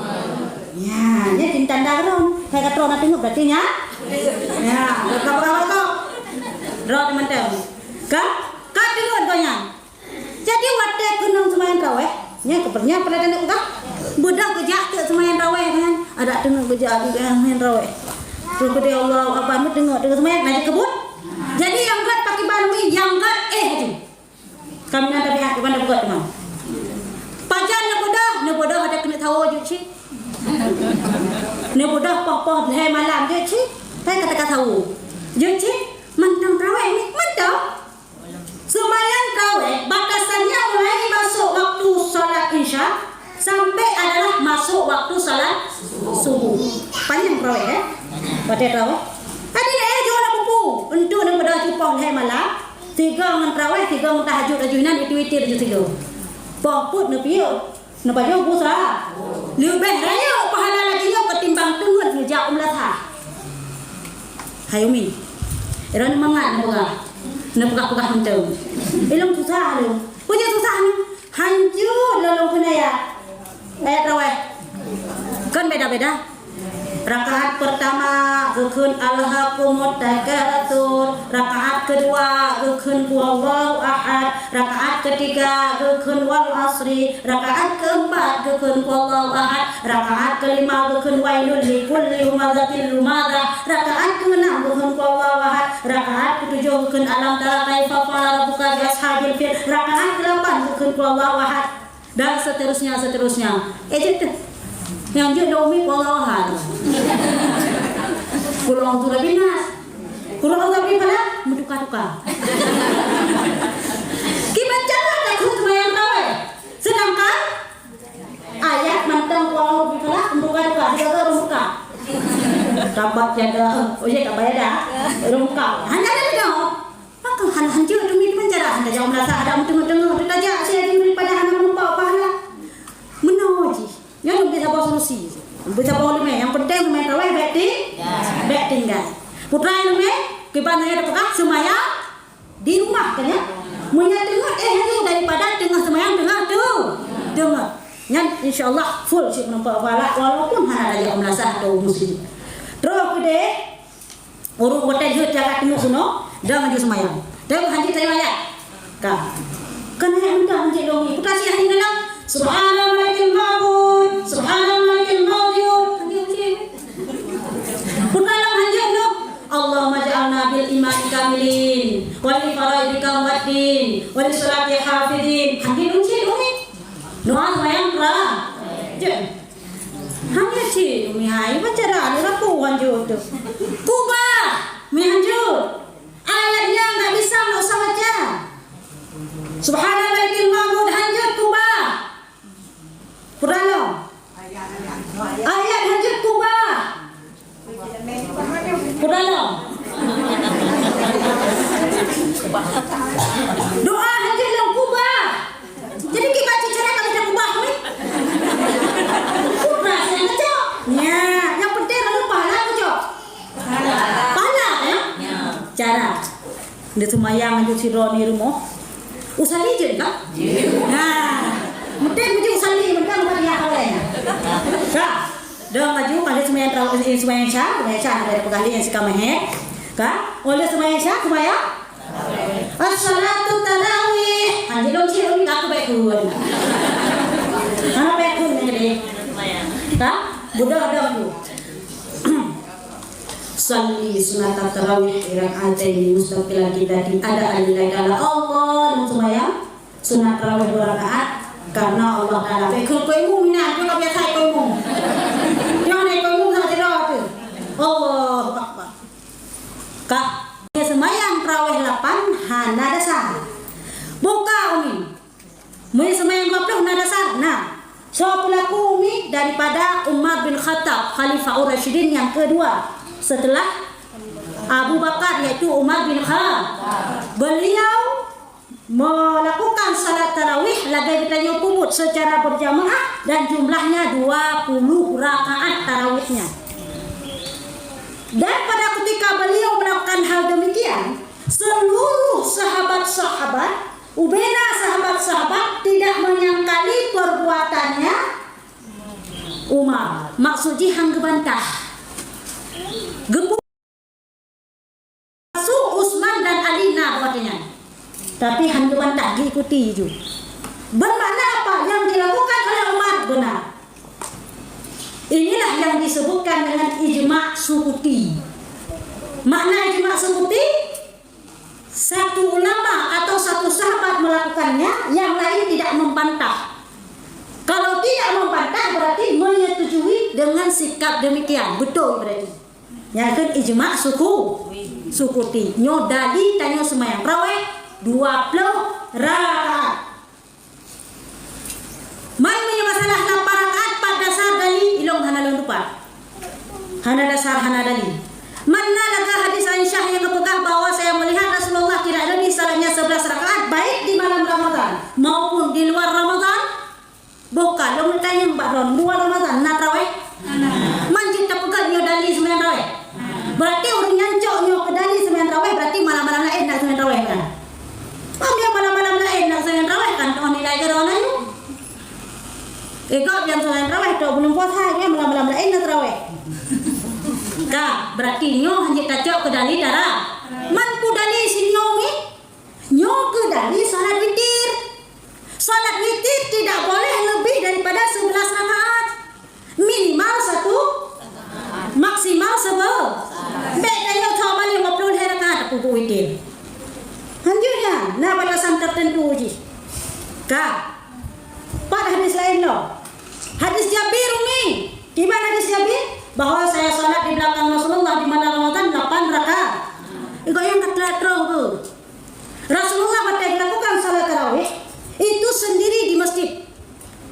Nyan, nyan cit tanda keudroe. Asai ka troe na teungeut berarti nyan. Ya, ka, ka, ka, ka. Droe teumantong. Ka? Ka teungeut gobnyan. Jadi watèe keunong seumayang tarawèh, nyan keupeue nyan peureulèe taneuk peugah. Beudôh geujak teuk seumayang tarawèh nyan, adak teungeut geujak lagèe seumayang tarawèh. Troh keudéh Allahu Akbar, meuteungeut teuk seumayang, na jeuet keu buet. Jadi nyang gèt pakriban mi, nyang gèt éh laju. Kami na tabiat keu ban tapeugöt teuma. Pajan neubeudôh, neubeudôh watèe keuneuk sahô jeuet cit. Neubeudôh poh-poh lhèe malam jeuet cit. Hai kata-kata tahu. Jeuet cit, mantong tarawih ni, mantong. Seumayang tarawih, batasannya mulai masuk waktu salat Isya sampai adalah masuk waktu salat Subuh. Panjang tarawih, eh? Watèe tarawih. Tadi dah, eh, jauh dah pupu. Untuk neupeugah cupoh lhèe malam, sigoe ngon tarawih, sigoe ngon tahajud, laju inan itu witir laju sigoe. Poh put neupiôh. Neupajoh busa. Leubeh rayeuk pahala lagèe nyoe ketimbang teungeut neujak u meulasah. Hai Umi. Droeneuh mangat neupeugah. Neupeugah-peugah mantong. Ilôn susah lôn. Peue jeuet susah nyoe? Hanjeuet lôn kheun ayat. Ayat raweh. Kan beda-beda. Rakaat pertama geukheun Alhaakumut Takatsur, rakaat keudua geukheun Huwallahu Ahad, rakaat keutiga geukheun Wal Asri, rakaat keumpat geukheun Huwallahu Ahad, rakaat keulima geukheun Wailul Likulli Humazatil Lumazah, rakaat keunam geukheun Huwallahu Ahad, rakaat keutujôh geukheun Alam Tara Kaifa Fa'ala Rabbuka bi Ashabil Fil, rakaat keulapan geukheun Huwallahu Ahad. Dan seterusnya, seterusnya. Eh, jeuet teuh. Nyang jeuet lôn Umi Qul Huwallahu Ahad. Qul A'udzu Birabbin Nas. Qul A'udzu Birabbin Falaq, meutuka-tuka. Kiban cara takheun seumayang tarawih. Sedangkan ayat mantong Qul A'udzu Birabbin Falaq, meutuka-tuka. Sigoe-goe ureueng buka. Tabat yada, oh ya, tabat yada. Ureueng buka. Hana ada lagèe nyoe. Maka hana hanjeuet demi teuma cara hana jauh meurasa ada meuteungoh-teungoh teutajak si Haji daripada hana meurumpok pahala. Meunoe jih. Nyan leubeh saboh solusi. Leubeh saboh leumeh. Nyang penting leumeh traweh bèk ti-, bèk tinggai. Putra leumeh, kiban nyan teupeugah seumayang di rumah, kan, ya? Meunyoe teungoh, eh, hanjeuet daripada teungoh seumayang, teungoh tu. Teungoh. Nyan, insya Allah, full cit meurumpok pahala, walaupun hana ada jauh meurasa atau muslim. Terus keudeh, Ureueng watèe jeuet jaga teungoh bunoe, dang laju seumayang. Dang hanjeuet tanyong ayat. Ka. Kan ayat mudah hanjeuet lôn. Buka sih hanjeuet dalam. Subhanal malikil ma'bud. Subhanal malikil ma'bud. Hanjeuet, hanjeuet. Buka dalam hanjeuet noh. Allahumma ja'alna bil imani kamilin. Wa li faraidika muwaddin. Wa li salati hafidin. Hanjeuet lôn cit, Umi. Doa seumayang pra. Jeuet. Hana cit, Umi hai, baca dah, ni rapu wan jeuet tu. Kubah, Umi hanjeuet. Ayat nyan tak bisa, tak usah baca. Subhanal malikil ma'bud, hanjeuet kubah. Pudalong. Ayat hanjeuet kubah. Pudalong. Doa hanjeuet lôn kubah. Jadi, kiban cara kami dah kubah ni. Kubah saya ngejok. Ya, yang penting lalu pahala ngejok. Pahala, ya? Cara. Dia semayang aja sidroe di rumah. Usali je, kan? Nah, mungkin mesti usali, mungkin bukan dia awalnya. Dah. Dong laju, kalau seumayang tarawih, eh, seumayang Isya, seumayang Isya ada peugah lé nyang sika meuhé. Ka? Oleh seumayang Isya, seumayang? As-salatu tarawih. Ha, jadi dong cik, dong ni aku baik kun. Hana baik kun ni jadi. Ka? Budak dong tu. Salli sunat tarawih rak'ataini mustaqilan kita di ada alilai kala Allah dan seumayang. Sunat tarawih dua rakaat, karena Allah Taala. Bèk kheun keu imum, inan, tu ka biasa keu imum. Nyoe na keu imum, sama sidroe tu. Allahu Akbar. Ka, seumayang tarawih lapan hana dasar. Buka, Umi. Meunyoe seumayang dua puluh na dasar, na. Soe peulaku, Umi? Daripada Umar bin Khattab, Khalifah Rasyidin yang kedua setelah Abu Bakar, yaitu Umar bin Khattab. Beliau melakukan salat tarawih lagèe geutanyoe peubuet secara berjamaah dan jumlahnya dua puluh rakaat tarawihnya. Dan pada ketika beliau melakukan hal demikian, seluruh sahabat-sahabat, ubena sahabat-sahabat tidak menyangkali perbuatannya Umar. Maksud jih han geubantah. Geupeu- Termasuk Utsman dan Ali na buat nyan. Tapi han geubantah, diikuti ju. Bermakna apa? Yang dilakukan oleh Umar benar. Inilah yang disebutkan dengan ijma' sukuti. Makna ijma' sukuti, satu ulama atau satu sahabat melakukannya, yang lain tidak membantah. Kalau tidak membantah, berarti menyetujui dengan sikap demikian. Betul berarti. Nyan keuh ijma' suku-, sukuti. Nyoe dali tanyoe seumayang raweh dua ploh rakaat. Man meunyoe masalah lapan rakaat, pat dasar dali, ilong hana lôn tupat. Hana dasar, hana dali. Man na lagèe hadis Aisyah nyang geupeugah bahwa saya melihat Rasulullah tidak lebih salatnya sebelas rakaat, baik di malam Ramadan maupun di luar Ramadan. Boh ka lôn tanyong bak droen, luar Ramadan na taraweh? Man jeuet tapeugah nyoe dali seumayang taraweh. Berarti ureueng nyan cok nyoe keu dali seumayang taraweh, berarti malam-malam laén na seumayang taraweh kan? Meunyoe malam-malam laén na seumayang taraweh kan, oh nilai keudroe na nyoe. Eh, gob nyang seumayang taraweh tok buleuen puasa, nyoe malam-malam laén na taraweh. Ka, berarti nyoe hanjeuet tacok keu dali dara. Man peue dali sinyoe nyoe? Nyoe keuh dali salat witir. Salat witir tidak boleh lebih daripada sebelas rakaat. Minimal satu, maksimal sebe-, bèk tanyoe tho malèe lima ploh lhèe rakaat peubuet witir. Hanjeuet nyan, na batasan tertentu jih. Ka. Pat hadis laén lom. Hadis Jabir umi. Kiban hadis Jabir, bahwa saya salat di belakang Rasulullah di malam Ramadan lapan rakaat. Igoe nyang ka telat troh tu. Rasulullah watèe melakukan salat tarawih itu sendiri di masjid.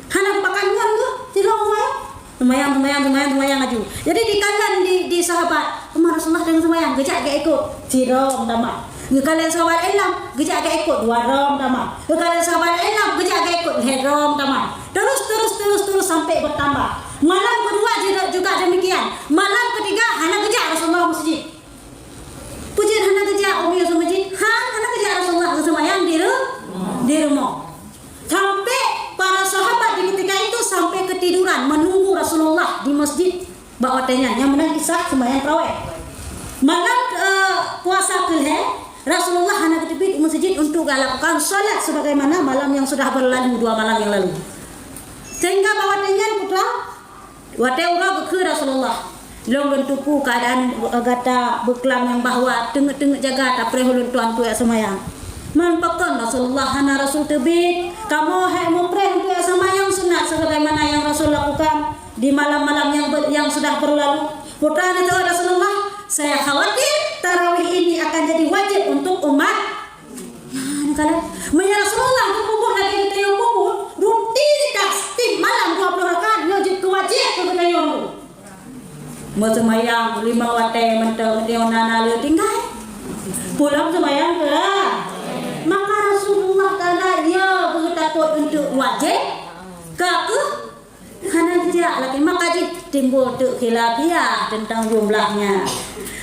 Hana geupakat ngon tu, sidroe seumayang. Seumayang, seumayang, seumayang, seumayang laju. Jadi dikalon di, di sahabat, "Teuma Rasulullah teungoh seumayang, geujak geuikot." Sidroe meutamah. Geukalon sahabat laén lom, geujak geuikot, dua droe meutamah. Geukalon sahabat laén lom, geujak geuikot, lhèe droe meutamah. Terus, terus, terus, terus sampai bertambah. Malam kedua juga, juga demikian. Malam ketiga hana geujak Rasulullah masjid. Peue jeuet hana geujak umi u masjid? Han, hana geujak Rasulullah geuseumayang di ru-, di rumoh. Sampai para sahabat di ketika itu sampai ketiduran menunggu Rasulullah di masjid bak watèe nyan. Nyang meunan kisah seumayang tarawih. Malam, eh, puasa keulhèe, Rasulullah hana geuteubiet u masjid untuk geuh lakukan salat sebagaimana malam yang sudah berlalu, dua malam yang lalu. Sehingga bak watèe nyan putra Watèe uroe geukheun Rasulullah, "Lôn lôn tupeue keuadaan gata beuklam nyang bahwa teungeut-teungeut jaga tapreh ulôn tuan kujak seumayang." Man pakon Rasulullah hana Rasul teubiet, "Kamoe hai mupreh kujak seumayang sunat sebagaimana yang Rasul lakukan di malam-malam yang ber-, yang sudah berlalu?" Putra neuteuôt Rasulullah, "Saya khawatir tarawih ini akan jadi wajib untuk umat." Nah, neukalon. Meunyoe Rasulullah geupeubuet lagèe geutanyoe peubuet, rutin di tas, tiep malam dua ploh rakaat, nyoe jeuet keu wajéb keu geutanyoe. Meuseumayang limong watèe mantong, nyoe na, na le tinggai. Pulang seumayang keu lah. Maka Rasulullah Taala, ya, geutakot untuk wajéb, ka keuh Hana geujak lagèe maka jih timbul teuk khilafiyah teuntang jumlahnya.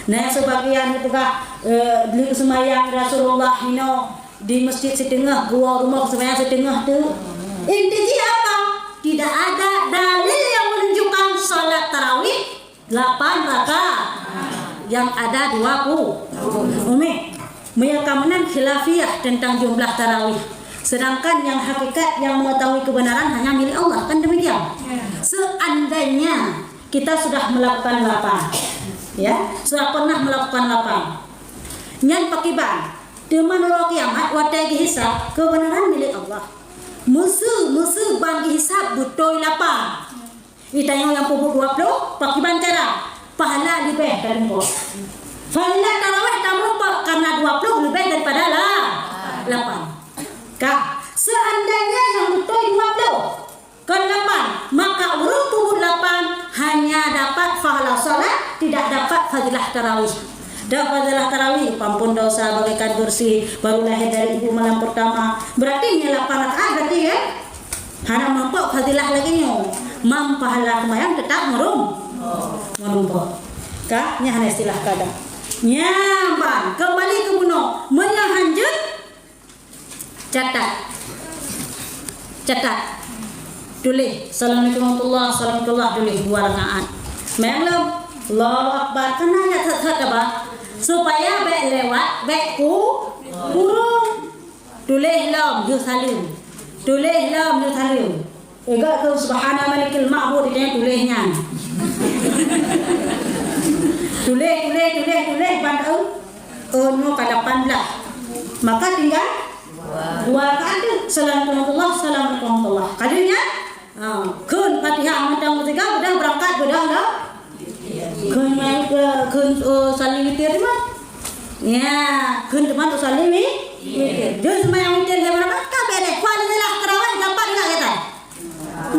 Nah, sebagian geupeugah, eh, lheuh seumayang Rasulullah hinoe di masjid siteungoh, geuwoe rumoh seumayang siteungoh teuk. Inti jih apa? Tidak ada dalil yang menunjukkan salat tarawih lapan rakaat. Yang ada dua puluh. Umi. Meunyoe ka meunan khilafiyah teuntang jumlah tarawih, sedangkan nyang hakikat nyang mengetahui kebenaran hanya milik Allah, kan demikian? Ya. Seandainya kita sudah melakukan lapan, ya, sudah pernah melakukan lapan, nyan pakiban, teuma uroe kiamat watèe geuhisab, kebenaran milik Allah. Meuseu, meuseu ban geuhisab beutôi lapan. Geutanyoe nyang peubuet dua ploh, pakiban cara? Pahala leubeh talumpah. Fadilah tarawih talumpah karena dua ploh leubeh daripada la-, lapan. Ka, seandainya nyang beutôi dua ploh, kon lapan, maka ureueng peubuet lapan hanya dapat pahala salat, tidak dapat fadilah tarawih. Dan fadilah tarawih, peuampôn dosa, bagaikan bersih, baru lahir dari ibu malam pertama. Berarti nyan lapan rakaat berarti, ya? Hana meurumpok fadilah lagèe nyoe. Mam pahala seumayang teutap meurum-, meurumpok. Ka? Nyan hana istilah kada. Nyan ban, keumbali keu bunoe. Meunyoe hanjeuet, catat. Catat. Tuléh, "Assalamualaikum warahmatullah, assalamualaikum warahmatullah," tuléh dua rakaat. Meunan lom, "Allahu Akbar." Kan na ayat that-that taba. Supaya bèk lewat, bèk ku-, kurung. Tuléh lom, lheuh saleuem. Tuléh lom, lheuh saleuem. Ingat keu subhana malikil ma'bud, dia tuléh nyan. Tuléh, tuléh, tuléh, tuléh, ban tahu. Oh, nyoe ka lapan belas. Maka tinggal dua rakaat tu. Assalamualaikum warahmatullah, assalamualaikum warahmatullah. Ka lheuh nyan, ha, kheun Fatihah mantong sigoe, beudôh beurangkat, beudôh lom. Kheun mai, eh, kheun, eh, usalli witir teuma. Ya, kheun teuma usalli wi-, witir. Jeuet seumayang witir lhèe rakaat, ka beres. Kuat lheueh lah tarawih, dapat enggak kita?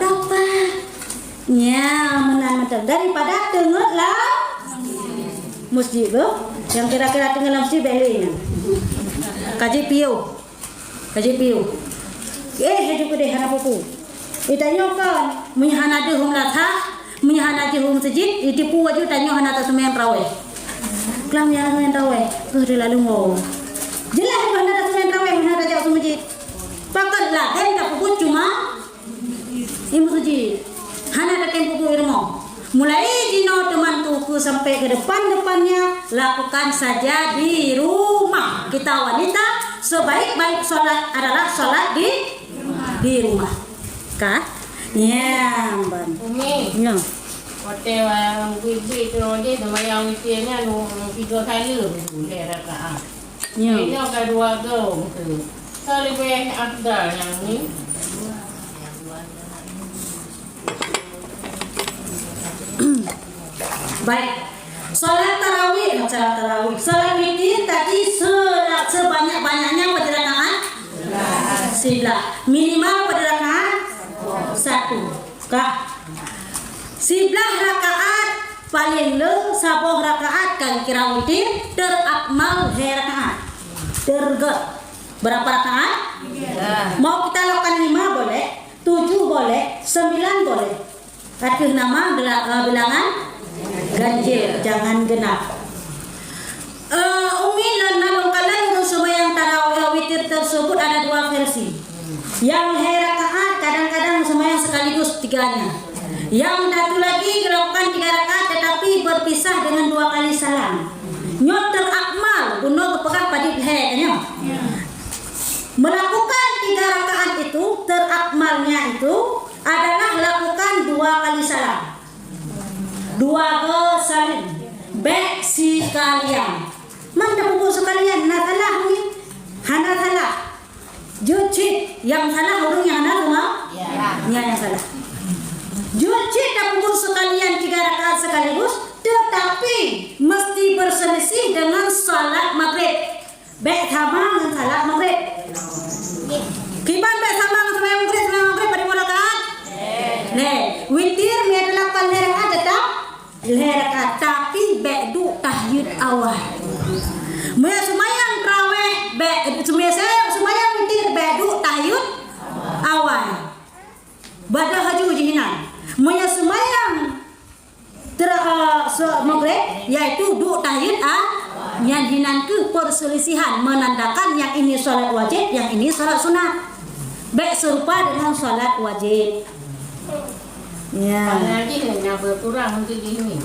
Dapat. Ya, meunan mantap. Daripada teungeut lam masjid tu, nyang kira-kira teungeut lam masjid, bèk lé nyan. Ka jipiôh. Ka jipiôh. Eh, laju keudeh hana peue-peue. Itanyoe kon, meunyo hana deuh u meulasah, meunyo hana deuh u meuseujid, itipu laju tanyoe hana taseumayang tarawih. Klang nyang seumayang tarawih, eh, terlalu ngo. Jeulaih hana taseumayang tarawih, hana tajak u meuseujid. Pakon lah, dan tapeubuet cuma i meuseujid. Hana tatem peubuet i rumoh. Mulai jinoe teuma tuku sampai ke depan-depannya, lakukan saja di rumah. Kita wanita, sebaik-baik sholat adalah sholat di, di rumah. Ka? Nyang ban. Umi. Nyo. Watèe wayang buet-buet tu, dia sembahyang witir nyan, tiga kali, lhèe rakaat. Nyo. Inoe ka dua go tu. Ka leubeh afdal nyang ni. Baik. Salat tarawih, eh, salat tarawih. Salat witir tadi sela-, sebanyak-banyaknya pada rakaat? Siblah. Minimal pada rakaat? Satu. Ka. Siblah rakaat, paléng le saboh rakaat ka kira witir, terakmal lhèe rakaat. Tergèt. Berapa rakaat? Tiga. Mau kita lakukan lima boleh, tujuh boleh, sembilan boleh. Ateueh nama gela-, eh, bilangan ganjil, jangan genap. Eh, Umi, lôn na lôn kalon ureueng seumayang tarawih witir tersebut ada dua versi. Nyang lhèe rakaat kadang-kadang seumayang sekaligus tiganya. Nyang satu lagi dilakukan tiga rakaat tetapi berpisah dengan dua kali salam. Nyoe terakmal, bunoe geupeugah padit lhèe, kan nyoe? Melakukan tiga rakaat itu, terakmalnya itu adalah lakukan dua kali salam. Dua go salim. Bèk sikalian. Man tapeubuet sikalian, na salah ni? Hana salah. Jeuet cit, nyang salah ureueng nyang hana teuma? Ya. Nyan nyang salah. Jeuet cit tapeubuet sikalian tiga rakaat sekaligus, tetapi mesti berselisih dengan salat Maghrib. Bèk sama ngon salat Maghrib. Kiban bèk sama ngon seumayang Maghrib, seumayang Maghrib padum rakaat? Lhèe. Witir meunyo teulapan lhèe rakaat teutap lhèe rakaat, tapi bèk duek tahiyeut awai. Meunyo seumayang tarawih, bèk, meunyo seumayang witir bèk duek tahiyeut awai. Bada laju jih inan. Meunyo seumayang Tera-, eh, so-, Maghrib, yaitu duek tahiyeut a-, nyan hinan keuh perselisihan menandakan yang ini salat wajib, yang ini salat sunat. Bèk serupa dengan salat wajib. Ya. Hana jih nyang berkurang untuk jih ni.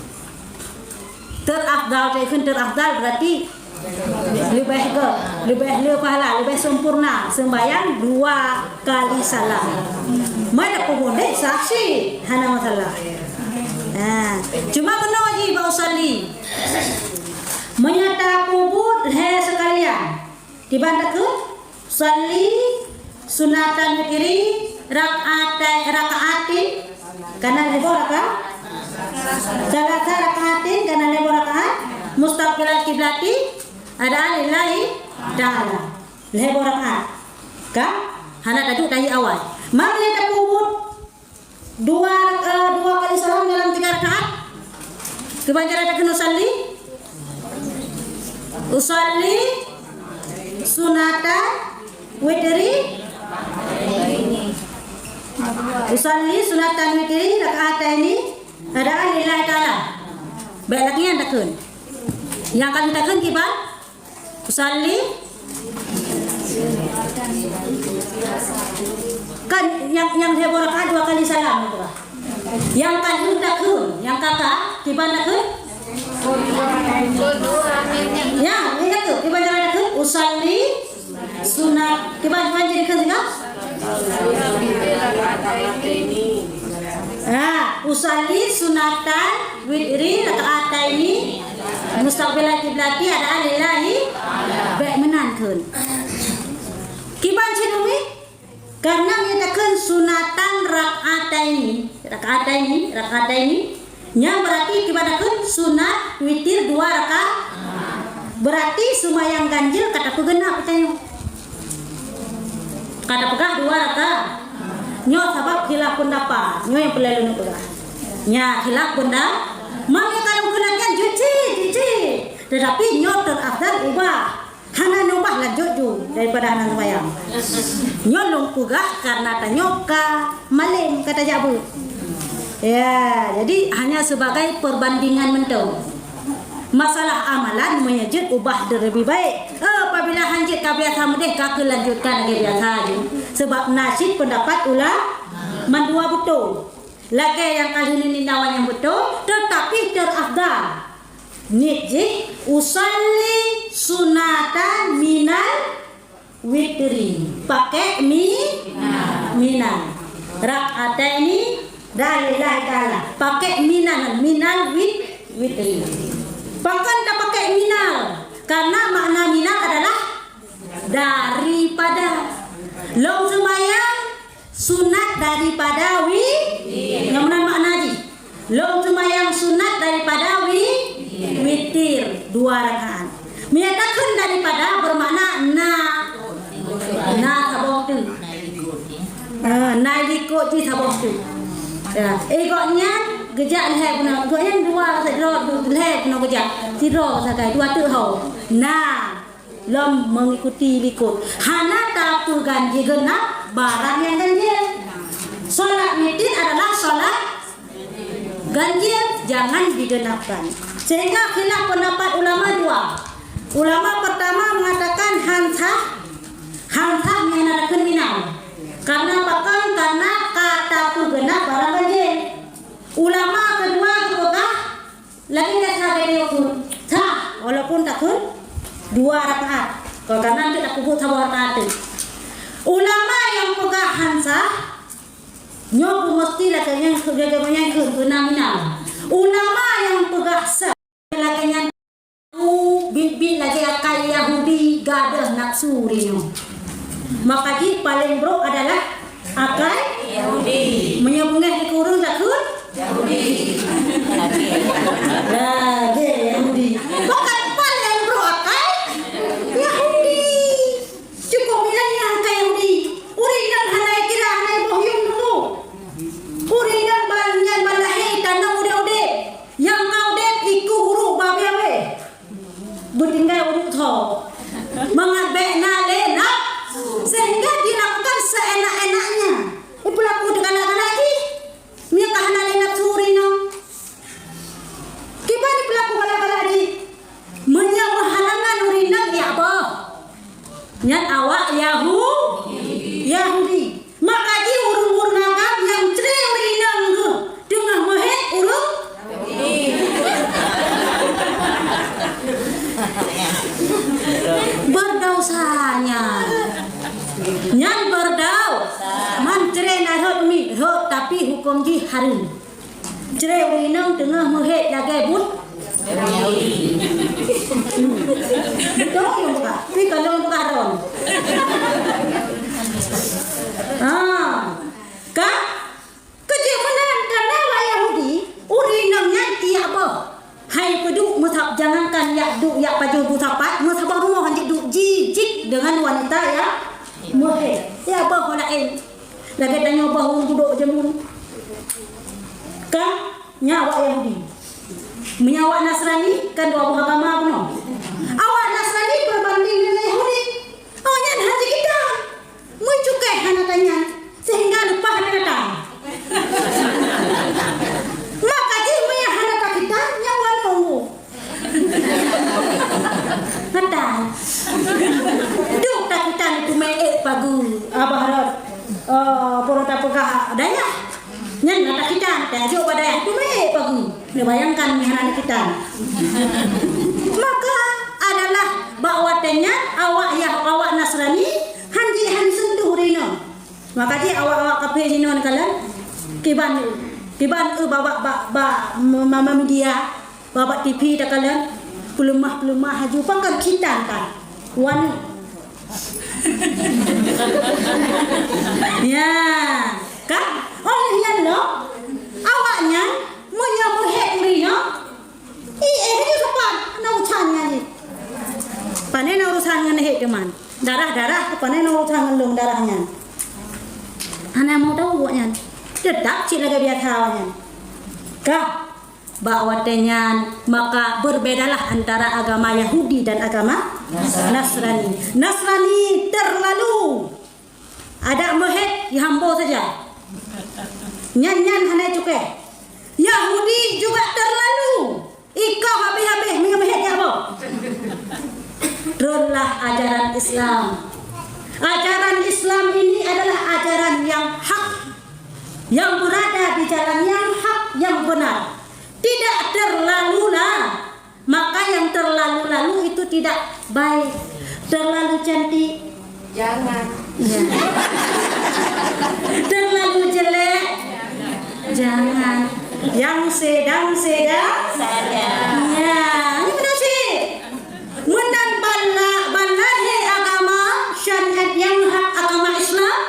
Terafdal, teukheun terafdal berarti Leubeh gèt, leubeh le pahala, leubeh sempurna sembahyang dua kali salam. Meunyo tapeubuet deh saksi, hana masalah. Ha, cuma keunoe jih bak usalli. Meunyo tapeubuet lhèe sekalian, kiban takheun? Usalli sunatan witri rak'ata-, rak'atin, kana lhèe boh rakaat. Salasa rak'atin, kana lhèe boh rakaat. Mustaqbilal kiblati, adaan lillahi ta'ala. Lhèe boh rakaat. Ka? Hana taduek tahiyeut awai. Man lé tapeubuet Dua, eh, dua kali salam dalam tiga rakaat. Kiban cara takheun usalli? Usalli sunatan witri. Usalli sunatan witri rak'ataini adaan lillahi ta'ala. Bèk lagèe nyan takheun. Nyang ka takheun kiban? Usalli. Kan nyang, nyang lhèe boh rakaat dua kali salam tu lah. Nyang ka takheun, nyang ka ka, kiban takheun? Ya, nyang takheun, kiban takheun? Usalli sunat, kiban, kiban jadi kan sehingga? Ha, usalli sunatan witri rak'ataini mustaqbilal kiblati adaan lillahi. Bèk meunan kheun. Kiban cit umi? Karena meunyo takheun sunatan rak'ataini, rak'ataini, rak'ataini, Nyan berarti kiban takheun sunat witir dua rakaat. Berarti seumayang ganjil ka tapeugeunap geutanyoe. Ka tapeugah dua rakaat. Nyoe sabab khilaf pendapat. Nyoe nyang peureulée lôn peugah. Nya khilaf pendapat. Meunyoe ka lôn keunan nyan jeuet cit, jeuet cit. Tetapi nyoe terafdal ubah. Hana ubah lanjut ju daripada hana seumayang. Nyoe lôn peugah karena tanyoe ka malem ka tajak beuet. Ya, jadi hanya sebagai perbandingan mantong. Masalah amalan meunyoe jeuet ubah leubeh baik. Eh, apabila han jeuet ka biasa meudeh, ka keulanjutkan lagée biasa ju. Sebab na cit pendapat ulama mandua beutôi. Lagée nyang ka lheueh nyan nyang beutôi, tetapi terafdal. Niet jih, usalli sunatan minal witri. Pakai mi-, minal. Rak'ataini lillahi ta'ala. Pakai minal, minal wit-, witri. Pakon tapakai minal? Karena makna minal adalah daripada. Lôn seumayang sunat daripada wi-, nyang meunan makna jih. Lôn seumayang sunat daripada wi-, witir dua rakaat. Meunyoe takheun daripada bermakna na, na saboh teuk. Ah, na likot jih saboh teuk. Ya, eh, gobnyan geujak lhée bunoe, gobnyan dua sidroe, lhée bunoe geujak. Sidroe sagai, dua teuk ho. Na. Lom mengikuti likot. Hana tapeuganjil geunap barang nyang ganjil. Salat witir adalah salat ganjil, jangan digenapkan. Sehingga khilaf pendapat ulama dua. Ulama pertama mengatakan han sah, han sah nyang na takheun minal. Karena pakon? Karena ka tapeugeunap barang ganjil. Ulama kedua geupeugah, lagée biasa gata yue kheun, sah, walaupun takheun dua rakaat. Kalau ka na cit takheun saboh rakaat teuk. Ulama nyang peugah han sah, nyoe pun meusti lagée nyang keu-, lagée nyang kheun beuna minal. Ulama nyang peugah sah, lagée nyan biet-biet lagée akai Yahudi gadoh nafsu rinyoe. Maka jih paleng brok adalah akai Yahudi. Meunyoe beungéh di kureueng takheun Yahudi. Lagée Yahudi. Bahkan paleng brok akai Yahudi. Cukup milék nyang akai Yahudi. Ureuëng nyang hana kira, hana boh yuem dulu. Ureuëng nyang ban-, nyang ban lahé tanom udeb-udeb. Nyang ka udeb iku uruk babah wéh. Beutinggai uruk tho. Mangat bék na lé nafsu. Sehingga dilakukan seenak-enaknya. Ipeulaku teugalak-galak jih. Meunyoe ka hana lé nafsu ureuëng nyoe. Kiban ipeulaku galak-galak jih. Meunyoe meuhalangan ureuëng nyoe jak boh. Nyan awak Yahu-, Yahudi. Maka jih ureuëng-ureuëng agam nyang cre ureuëng inong geuh teungoh meuhét ureuëng berdausa nyan. Nyan berdausa. Man cre na rhot mi, rhot, tapi huköm jih hareuem. Cre ureuëng inong teungoh meuhét lagée buet. Beutôi nyang peugah. Tapi kalau nyang peugah droe. Ha. Ka? Keujeuet meunan karena awak Yahudi, ureuëng inong nyan tiek boh. Hai peuduek meusa-, jangankan jak duek jak pajoh bu sapat, meusaboh rumoh han jeuet duek jijik deungon wanita nyang meuhét. Tiek boh laén. Lagée tanyoe boh ureuëng budok jameun. Ka? Nyan awak Yahudi. Meunyoe awak Nasrani, kan dua boh agama bunoe. Awak Nasrani beubanding deungon Yahudi. Awaknyan hana jikita. Meucukai hana tanyan, sehingga leupah hana gata. Maka jih meunyoe hana takita, nyan wan nunggu. Gata. Duek takita ni teumé ék pagu. Abah rot. Eh, pura tapeugah dayah. Nyan na takhitan, tajok bak dayah tu mé pagu. Neubayangkan meuhana takhitan. Maka adalah bak watée nyan awak Yah-, awak Nasrani han jih han sentuh ureuëng inong. Maka jih awak-awak kafé jinoe neukalon kiban, kiban eu bak, bak, bak, bak ma-, ma-, media. Babah T V takalon, peuleumah-peuleumah laju, pakon khitan ka. Wan. Ya, kan? Óh lheueh nyan lom, awaknyan meunyoe meuhét darah nyan. Hana mau tahu awak nyan. Tetap cit lagèe biasa awak nyan. Ka, bak watèe nyan, maka berbedalah antara agama Yahudi dan agama Nasrani. Nasrani terlalu Adak meuhét, jihambo saja. Nyan-nyan hana cukai. Yahudi juga terlalu. Ikoh habéh-habéh, meunyoe meuhét jak boh. Tronlah ajaran Islam. Ajaran Islam ini adalah ajaran yang hak, yang berada di jalan yang hak, yang benar. Tidak terlalu lah. Maka yang terlalu-lalu itu tidak baik. Terlalu cantik. Jangan. Ya. Terlalu jelek. Jangan. Yang sedang-sedang saja. Ya, ini benar sih. Meunan bala, bala di agama syariat yang hak agama Islam,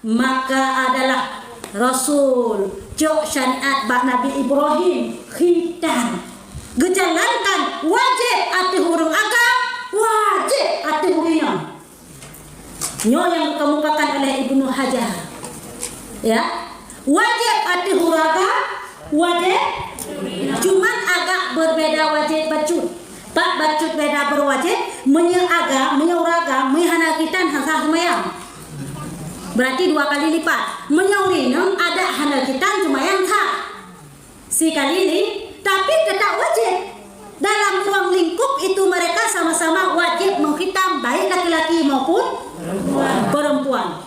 maka adalah Rasul, cok syariat bak Nabi Ibrahim, khitan. Geujalankan wajéb ateueh ureueng agam, wajéb ateueh ureueng inong. Nyoe nyang geukeumukakan oleh Ibnu Hajar. Ya, wajéb ateueh ureueng agam, wajéb, cuman agak berbeda wajéb bacut. Pat bacut beda berwajéb, meunyoe agam, meunyoe ureueng agam, meunyoe hana khitan, hana sah seumayang. Berarti dua kali lipat. Meunyoe ureueng inong adak hana khitan, seumayang sah. Sekali li, tapi tetap wajéb. Dalam ruang lingkup itu mereka sama-sama wajéb mengkhitan, baik laki-laki maupun perempuan.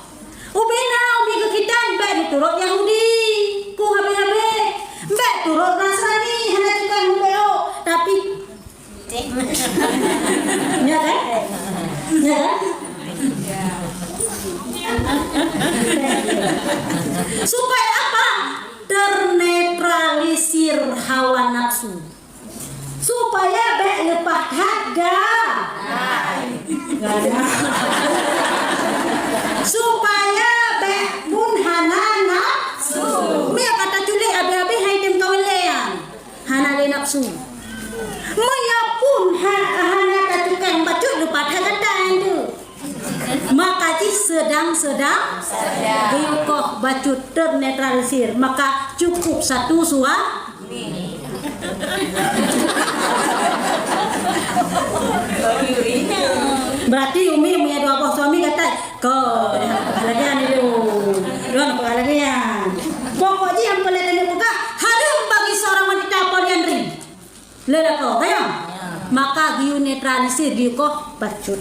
Ubena umi geukhitan, bèk neuturot Yahudi. Ku habéh-habéh. Bèk turot Nasrani, hana tukang meubeok. Tapi, ya kan? Ya kan? Supaya apa? Ternetralisir hawa nafsu. Supaya bèk leupah that ga-, gata. Supaya bèk pun hana nafsu. Mia kata culik abéh-abéh hai tem kawin lé nyan. Hana lé nafsu. Meunyoe pun ha-, hana tatukai bacut leupah that gata nyan tu. Maka jih sedang-sedang, geuyue koh bacut ternetralisir, maka cukup satu suami. Berarti umi punya dua boh suami kata, "Ko, lagèe nyan dulu. Dua boh lagèe nyan." Pokok jih nyang paléng keuneuk peugah, hareuem bagi seorang wanita Polly Andrew. Lé lakoe, ka nyo? Maka geuyue netralisir, geuyue koh bacut.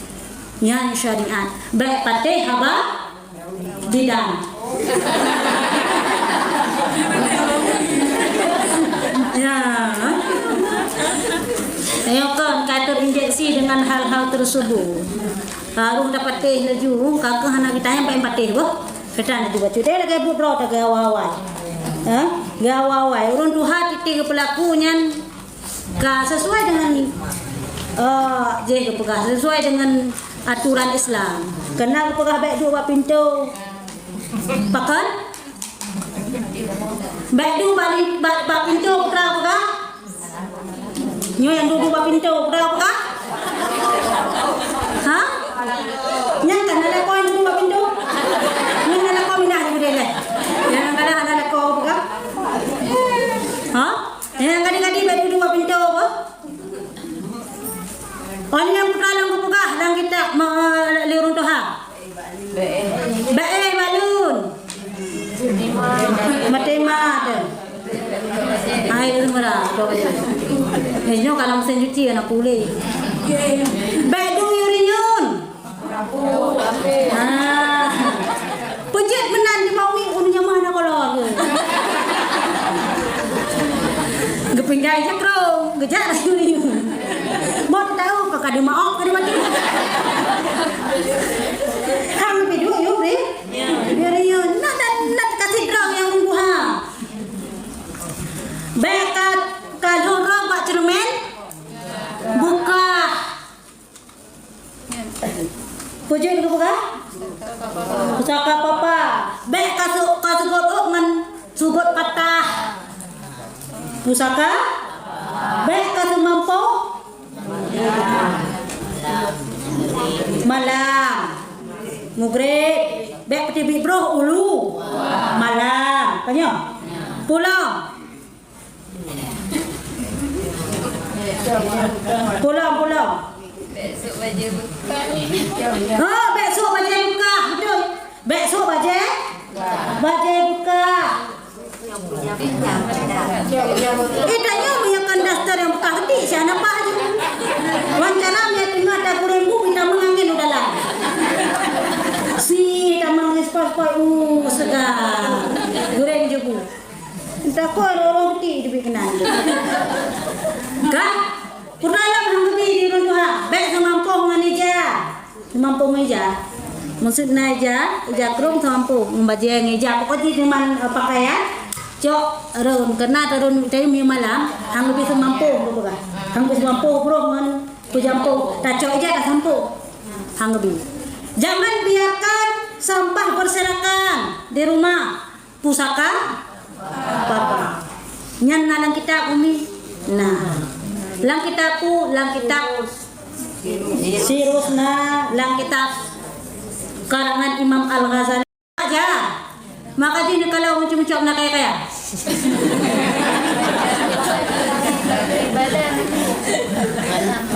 Nyan syariat. Bèk patéh haba bidan. Ya. Ayo kon, ka teuinjeksi dengan hal-hal tersebut. Harus tapatéh laju, ka keuh hana geutanyong bèk patéh boh. Keudroe laju bacut. Deh lagèe buet droe ta geuawai-awai. Ha? Geuawai-awai. Ureueng tuha titik geupeulaku nyan ka sesuai dengan, eh, jih geupeugah, sesuai dengan aturan Islam. Keunan geupeugah bèk duek bak pintoe. Pakon? Bèk duek bak li-, bak, bak pintoe, peue geupeugah? Nyoe nyang duek-duek bak pintoe, peue geupeugah? Ha? Nyan kan na lakoe nyang duek bak pintoe? Nyan na lakoe minah di budé lé. Nyan kadang na lakoe peugah? Ha? Nyang gadih-gadih bèk duek-duek bak pintoe apa? Oh, nyan peue nyang geupeugah lam kitab ma-, lé ureueng tuha. Bèk éh balon. Maté mat. Hai, ureueng meurak. Eh, nyoe kalau mesin cuci anak pulih. Bèk duek yue rinyun. Ah. Peujeuet meunan di mawi un nyamah na kolor. Geupinggah jak kro, geujak rayu-rayu. Mau tahu ka ka dimaok ka dimati. Hang pidu yuk deh. Biar yuk. Nak dan nak kasih kro nyang buha. Bèk ka ka lhong rong bak cermin. Buka. Peujeuet geupeugah? Pusaka papa. Bèk ka su-, ka seugot ôk ngon seugot patah. Pusaka. Bèk ka seumampoh. Malam. Mugreb. Bèk peuteubiet broh ulu malam. Tanyoe. Pulang. Pulang, pulang. Bèk sôk bajèe beukah. Ha, bèk sôk bajèe beukah, beutôi. Bèk sôk bajèe, bajèe beukah. Eh, tanyoe meunyoe kon daster nyang beukah keutik, siat na paih jih. Wan cara meunyoe teungoh tagurèng bu, tamong angèn u dalam. Si tamong angèn sepoi-sepoi, uh, seuga. Gurèng jih bu. Entah kon ureueng keutik teubiet keunan. Ka? Peureulèe lom han geubi di ureueng tuha. Bèk seumampông ngon ija. Seumampông ngon ija. Maksud na ija, ija krông seumampông. Ngon bajèe ngon ija. Pokok jih diman, eh, pakaian. Cok rhôn. Keureuna rhôn tayue malam. Han geubi seumampông, peugah. Han geubi seumampông, brôh ngon peujampông. Tacok ija tasampông. Han geubi. Jangan biarkan sampah berserakan di rumah. Pusaka Papa. Nyan na lam kitab, Umi? Na. Lam kitab peue? Lam kitab Sirus na, lam kitab karangan Imam Al-Ghazali. Aja. Maka jih neukalon meucok-meucok na kaya-kaya.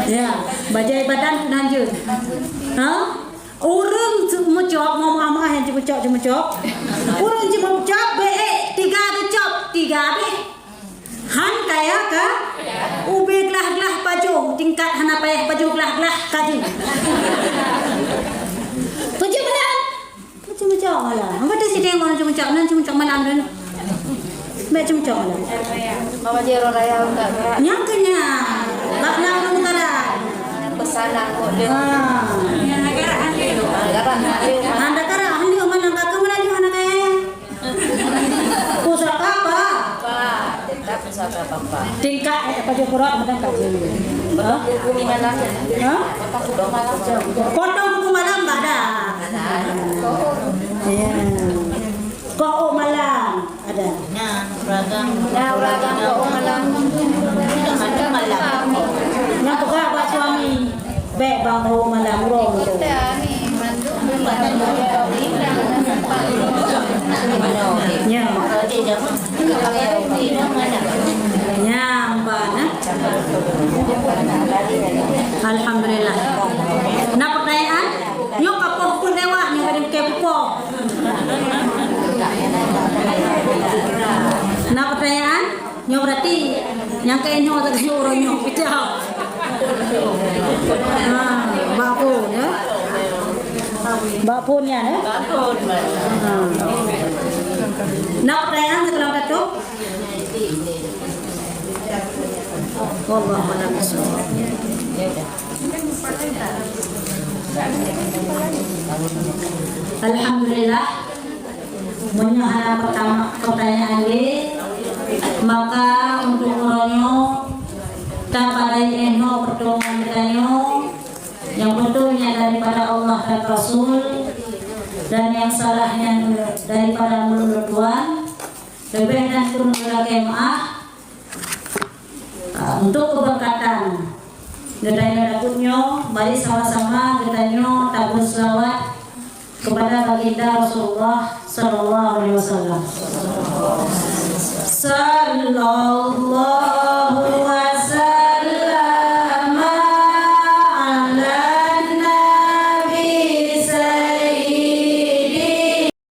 Ya, bajèe badan pun hanjeuet. Ha? Ureueng meucok, meu'ah-meu'ah nyang jimeucok, jimeucok. Ureueng jimeucok, bèk tiga geucok, tiga bèh. Han kaya ka, ubé glah-glah pajoh, tingkat hana payah pajoh glah-glah kaju. Pajoh meunan. Meucok-meucok malam. Hamba teusidéng ureueng meucok-meucok, nan meucok-meucok malam dun. Bèk cemcok lah. Mama Jero raya enggak gerak. Nyang kenyang. Bak na ureueng meukarat. Pesanan kok dia. Ha. Gerak handi. Gerak handi. Hana gerak handi, mana kakak melaju hana kaya. Pusaka apa? Apa? Tetap pusaka apa? Tingkat, eh, apa dia kurang, macam kat sini. Potong kuku malam. Ha? Potong kuku malam. Potong kuku malam enggak ada. Ada. Ya. Kok malam ada. Nah, ureueng. Nah, ureueng kok malam. Ada malam. Nyang peugah bak suami, bèk bang kok malam ureueng tu. Ya. Ya, mbak, nah. Alhamdulillah. Na pertanyaan? Nyoe ka poh pun lewat, nyoe ka dikeu poh. Na pertanyaan? Nyoe berarti nyang keu nyoe tak nyoe ureueng nyoe picah. Ha, bak phon, ya. Bak phon nyan, ya. Ha. Na pertanyaan setelah datuk? Wallahu a'lam bishawab. Alhamdulillah. Meunyoe hana pertama-, pertanyaan lé, maka untuk uroe nyoe, tapadai 'oh noe pertemuan geutanyoe, nyang beutôi nyan daripada Allah dan Rasul, dan nyang salah nyan daripada mulut lôn tuan. Leubeh dan kureueng lakèe meu'ah. Ah, untuk keberkatan geutanyoe lagut nyoe, mari sama-sama geutanyoe tabeuseulaweuet kepada Baginda Rasulullah sallallahu alaihi wasallam. Sallallahu